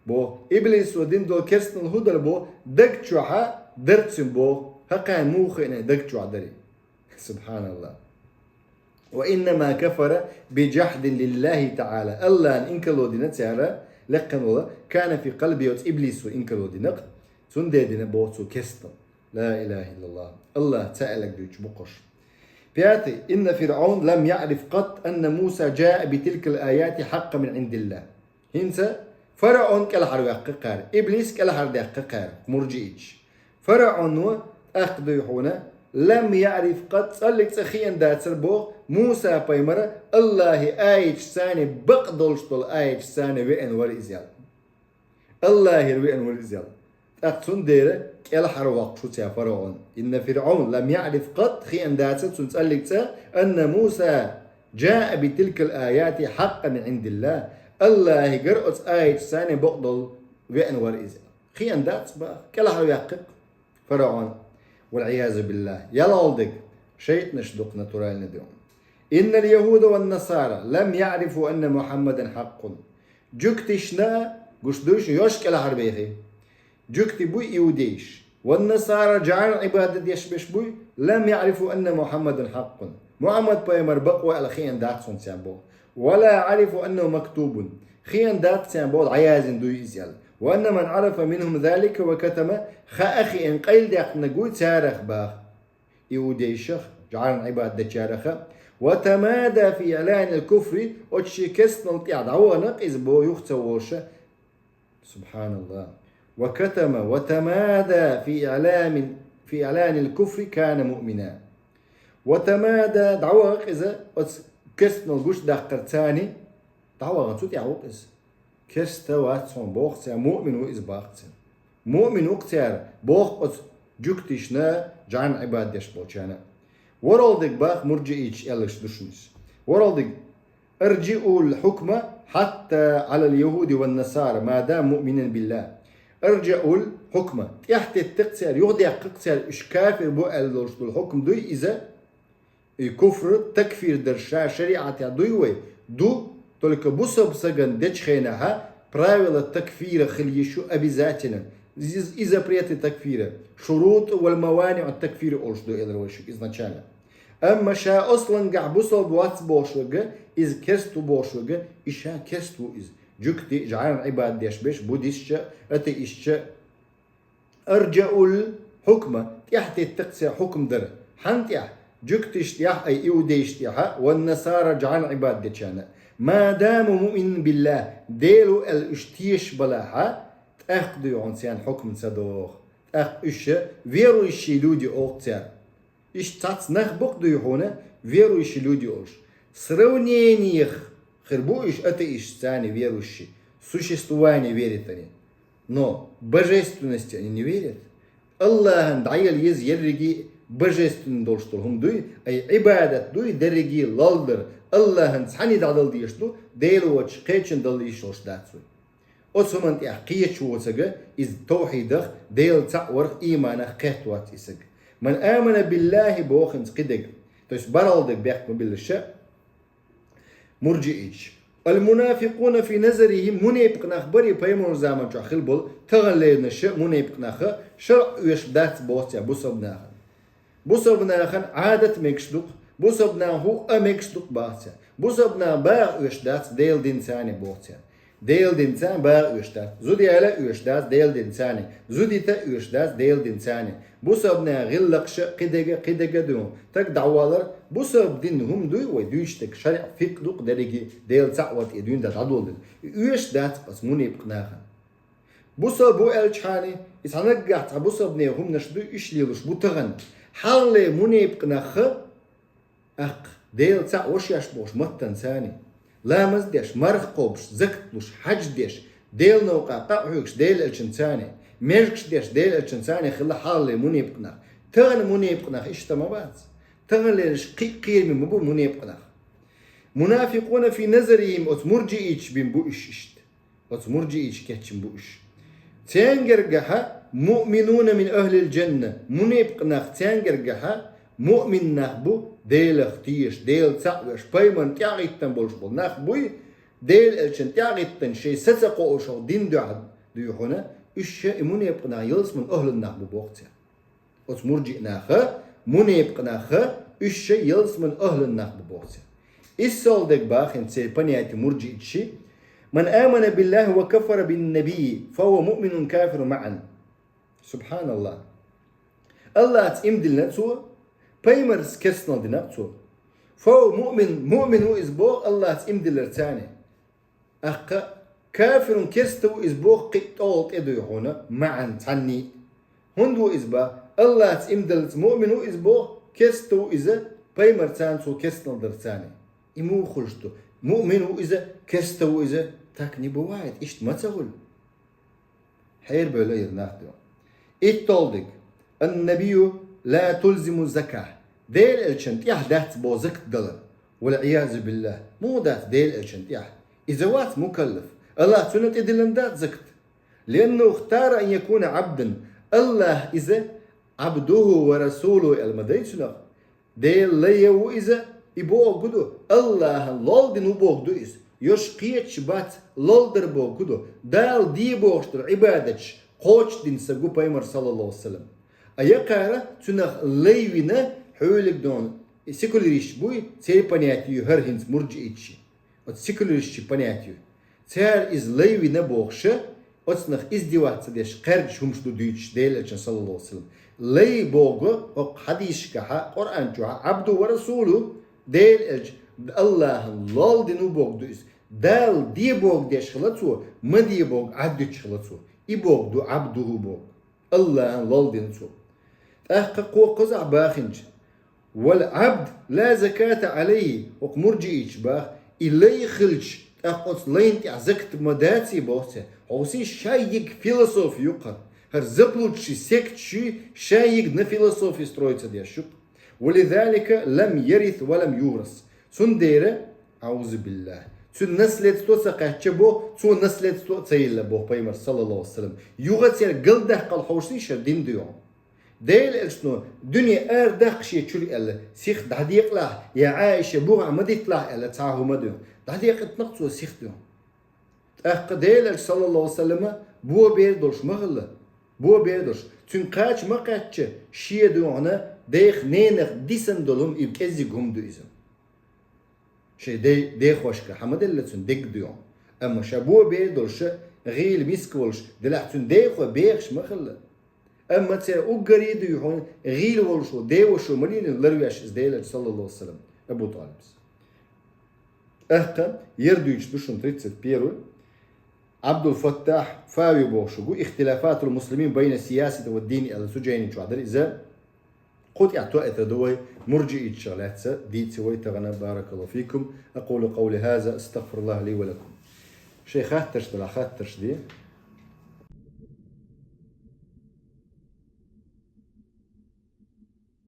боху, иблисо дина долу керстаналла хӀун дара боху, даг чохь дара цуьнан боху, хӀокхарна муха хиъна даг чохь дарий. Субханаллах. وإنما كفر بجحد لله تعالى. Аллахьан инкарло дина цара, лекха волу, كان في قلبه, оцу иблисо инкарло дина-кх, цундела дина боху цо керстаналла. لا إله إلا الله. Аллахь ца аьлларг дуьйцуш бу-кх уьш. Пятый. إن فرعون لم يعرف قط أن موسى جاء بتلك الآيات حقا من عند الله. ХӀинца фараон кӀелхьарваьккха кхара, иблис кӀелхьардаьккха кхара, мурджиича. Фараоно тӀаккха дуй хьуна, لم يعرف قط, цӀаллиг цкъа хиъна дацара боху, Муса пайхамар Аллахьан аяташца, бакъ долуш долу аяташца веана вара иза аьлла. Аллахьера веана вара иза аьлла. ТӀаккха цундела кӀелхьарвоккхуш ву цара фараон. إن فرعون لم يعرف قط, хиъна дацара цунна цӀаллиг цкъа, أن موسى جاء بتلك الآيات حقا من عند الله. Аллахьера оцу аяташца бакъ долу веана вара иза. Хиъна дац баха, кӀелхьарваьккхи-кх фараон. والعياذ بالله. ЯлхалгӀа дерг, шайтӀанаш ду-кх, натурально ду. إن اليهود والنصارى لم يعرفوا أن محمدا حق. Жуьгтишна, гуш дуй шуна, йош кӀелхьарбехи. Жуьгти буй иудейш. والنصارى, жӀарна Ӏибадат деш берш буй, لم يعرفوا أن محمدا حق. Мухьаммад пайхамар бакъ ву аьлла хиъна дац хӀунда царна боху. ولا عرفوا أنه مكتوب. Хиъна дац царна боху, дӀаяздина дуй иза аьлла. وأن من عرف منهم ذلك وكتم, хаа хиъна къайладаьккхинарг вуй царах баха. Иудейшах, жӀарна Ӏибадат дечараха, وتمادى في إعلان الكفر, оцу шен керстаналла тӀехь дӀавахана-кх иза боху юха ца волуша. Субханаллах. وكتم وتمادى في إعلام، في إعلان الكفر كان مؤمنا. وتمادى, дӀавахана-кх иза оцу керстаналла гучудаккхарца, ДӀавахана цу тӀехь ву-кх иза. Керста вац хьуна боху цара, муъмин ву иза бах цара. Муъмин ву-кх цара, боху оцу жуьгтишна, жӀарна Ӏибадат деш болчарна. ВорхӀалдиг бах муржиъиташ аьлларш ду шуна иза. ВорхӀалдиг: «ارجعوا الحكم حتى على اليهود والنصارى ما دام مؤمنا بالله». «ارجعوا الحكم», тӀаьхьатеттакх цара, юхадаьккхакх цара, уьш кафир бу аьлла долуш долу хьукм дуй иза, и куфр, такфир дар ша шариӀатехь дуй вай? Ду, только бусалба сагана дечу хенахьа правила такфира хила йиш ю обязательно. И, и запреты такфира, шурут вал маваниъу такфира олуш ду элира вай шуьга изначально. Амма ша ослангахь бусалба вац бохуш верг, иза керст ву бохуш верг, и ша керст ву иза. Жуьгти, жӀарна Ӏибадат деш берш, буддистча, атеистча, «ارجعوا الحكم», тӀаьхьатеттакх цара хьукм дар. Хьан тӀехь? Жуьгтиш тӀехь, ай, иудейш тӀехьа, «والنصارى», жӀарна Ӏибадат дечарна. «ما دام مؤمنا بالله», Дела ву аьлла уьш тешаш балахьа, тӀаккха дуй хьуна царна хьукм ца доху. ТӀаккха уьш верующие люди олу-кх цара. Иштта цхьацца нах бу-кх дуй хьуна верующие люди олуш. Сравнениях хир бу уьш атеисташца верующие, существование верит они. Но божественности они не верят. Аллахьан дӀаяла еза ерриге божественный долуш долу хӀума дуй, ай, Ӏибадат дуй, дерриге лолдар, Аллахьан цхьаьна дӀадала дезаш ду, Дела воцуш кхечун дала йиш йолуш дац вай. Оцу хӀуманна тӀехь кхечу воцург, иза тавхьидах, Дела цхьаъ варх, ийманах кхетта вац и саг. «من آمن بالله», боху хӀинца кхидерг. То есть бархӀалдерг бехк ма биллара ша, муржиъиташ. «المنافقون في نظرهم», мунепакъ нах бара и пайхамар заман чохь хилла болу, тахана лерина ша мунепакъ нах, шарӀ оьшуш дац боху цара бусалба нахана. Бусалба нахана Ӏадат мегаш ду-кх, бусалба нахана хӀуъа мегаш ду-кх бах цара. Бусалба наха баха оьшуш дац Делан динца боху цара. Делан динца баха оьшуш дац. Зуда яла оьшуш дац Делан динца. Зуда йита оьшуш дац Делан динца. Бусалба наха гӀиллакхаша кхидерг, кхидерг а ду. Таг дӀавалар, бусалба дин хӀума дуй вай дуьйцуш дерг, шариӀат, фикъхӀ ду-кх дерриге, Дела цхьаъ вар тӀе дуьйна дан дӀадолу дерг. И оьшуш дац-кх оцу мунепакъ нахана. Бусалба ву аьлчхьана, и цхьа наггахь цхьа бусалбане хӀуманаш дуй, уьш лелош бу тахана. Хьалхале мунепакъ нах а, аккха, Дела цхьаъ ву шаьш бохуш маттанца, ламаз деш, марха кхобуш, закат луш, хьаьж деш, Делан новкъа къа а хьоьгуш Делан элчанца, маьждигаш деш Делан элчанца хилла хьалхале мунепакъ нах. Тахана мунепакъ нах иштта ма бац. Тахана лелаш кхин а кхераме ма бу мунепакъ нах. «المنافقون في نظرهم», оцу муржиъиташ бина бу уьш иштта. Оцу муржиъиташ кечйина бу уьш. Цаьнгара-м «مؤمنون من أهل الجنة», мунепакъ нах цаьнгара-м муъмин нах бу, Делах тешаш, Дела цхьаъ веш, пайхамарна тӀаьхьахӀиттина болуш болу нах буй, Делан элчанна тӀаьхьахӀиттина шайн са ца кхоуш хӀокху дин дуьхьа дуй хьуна, уьш ша и мунепакъ нах ялсаманин охӀлан нах бу боху цара. Оцу муржиъ наха, мунепакъ наха, уьш ша ялсаманин охӀлан нах бу боху цара. ИссалгӀа дерг бахийна церан понятие муржиъиташи: «من آمن بالله وكفر بالنبي فهو مؤمن كافر معا». СубхьаналлахӀ. АллахӀаца иман диллина цо, пайхамарца керстанал дина цо. «فهو مؤمن», муъмин ву иза боху АллахӀаца иман дилларца. Аккха, «كافر», керста ву иза боху кхин а тӀехула тӀе дуй хьуна, «معا», цхьанний. ХӀунда ву иза боху? АллахӀаца иман дилларца муъмин ву иза боху, керста ву иза пайхамарца цо керстанал дарца. И муха хуьлуш ду? Муъмин ву иза, керста ву иза? Так не бывает, иштта ма ца хуьлу. Хьерабевлла ира нах дуьхьа. ИтталгӀа дерг: «النبي لا تلزمه الزكاة». Делан элчанна тӀехь дац боху закат далар. والعياذ بالله. Муха дац Делан элчанна тӀехь? Иза вац мукаллаф. АллахӀа цунна тӀедиллина дац закат. «لأنه اختار أن يكون عبدا». АллахӀа иза «عبده ورسوله» аьлла ма дай цунах. Делан лай ву иза, и бохург ду, АллахӀан лол дина ву бохург ду иза. Йо шу кхеташ бац, лол дар бохург ду, Дала де бохуш долу Ӏибадаташ кхочушдина саг ву пайхамар, саллаллахӀу Ӏалайхи ва саллам. А яккхара цунах лай вина хьоьлиг дона, и секуляристаш буй, церан понятие ю хӀара хӀинца муржиъиташи. Оцу секуляристийн понятие. Цара иза лай вина бохуша, оцунах издеваться деш кхаьрдаш хӀумаш ду дуьйцуш Делан элчанна, саллаллахӀу Ӏалайхи ва саллам. Лай боху хӀокху хьадисашкахьа, Къуръан чохьа «عبده ورسوله», Делан элча АллахӀан лол дина ву бохург ду иза. Дала де бохург деш хилла цо, ма де бохург Ӏаддуьтуш хилла цо. И бохург ду «عبده» боху. АллахӀан лол дина цо. ТӀаккха кхо кхузахь бахинча: «والعبد لا زكاة عليه», хӀокху муржиъиташа баха, и лай хилча, ТӀаккха оцу лайна тӀехь закат ма даций боху цара. Хьовсий, шайиг философи ю-кх хӀара. ХӀара заблудший секташ ю, шайиг на философи строиться деш ю-кх. «ولذلك لم يرث ولم يورث». Цундела, аузу биллахь, цуьнан наследство ца кхаьчча боху, цо наследство а ца йилла боху пайхамар, саллаллаху алейхи ва саллям. Юха церан галдаккхал хьовсий, шара дин дуьйхьа. Делан элчано дуьне арадаккха шен чуьра аьлла, сих дӀадекъалахь, я Ӏаиша, бухахь ма дитталахь аьлла, цхьа а хӀума дуьйхьа. ДӀадекъийтина-кх цо сих дуьйхьа. ТӀаккха Делан элча, саллаллаху алейхи ва саллама, бо бер долуш ма хилла. Бо бер долуш. Цуьнга кхача ма кхаьчча, шен дуьхьана дех, ненах дисина долу хӀума, и кӀеззиг хӀума ду иза. Шайн де-, дехошка хьан ма делла цуьнан дегга дуьйхьа. Амма ша бо бер долуш, гӀийла миска волуш, делахь цуьнан дехо бехаш ма хилла. Амма церан уггаре а дуьйхьа гӀийла волуш волу девашо ма лелийна ларвеш иза Делан элча, саллаллаху алейхи ва саллам, Абу ТӀалибас. ТӀаккха ер дуьйцуш ду шуна тридцать первый. Абдул-Фаттахь Фави бохуш ву, «Ихтилафатул муслимин байна сиясати ва дин» аьлла, цу жайни чохь дара иза. Кху тӀехь тоьар ду вай, мурджиитех лаьцна дийци вай тахана, баракаллаху фикум. أقول قولي هذا، أستغفر الله لي ولكم. Шайн хаттарш делахь, хаттарш де.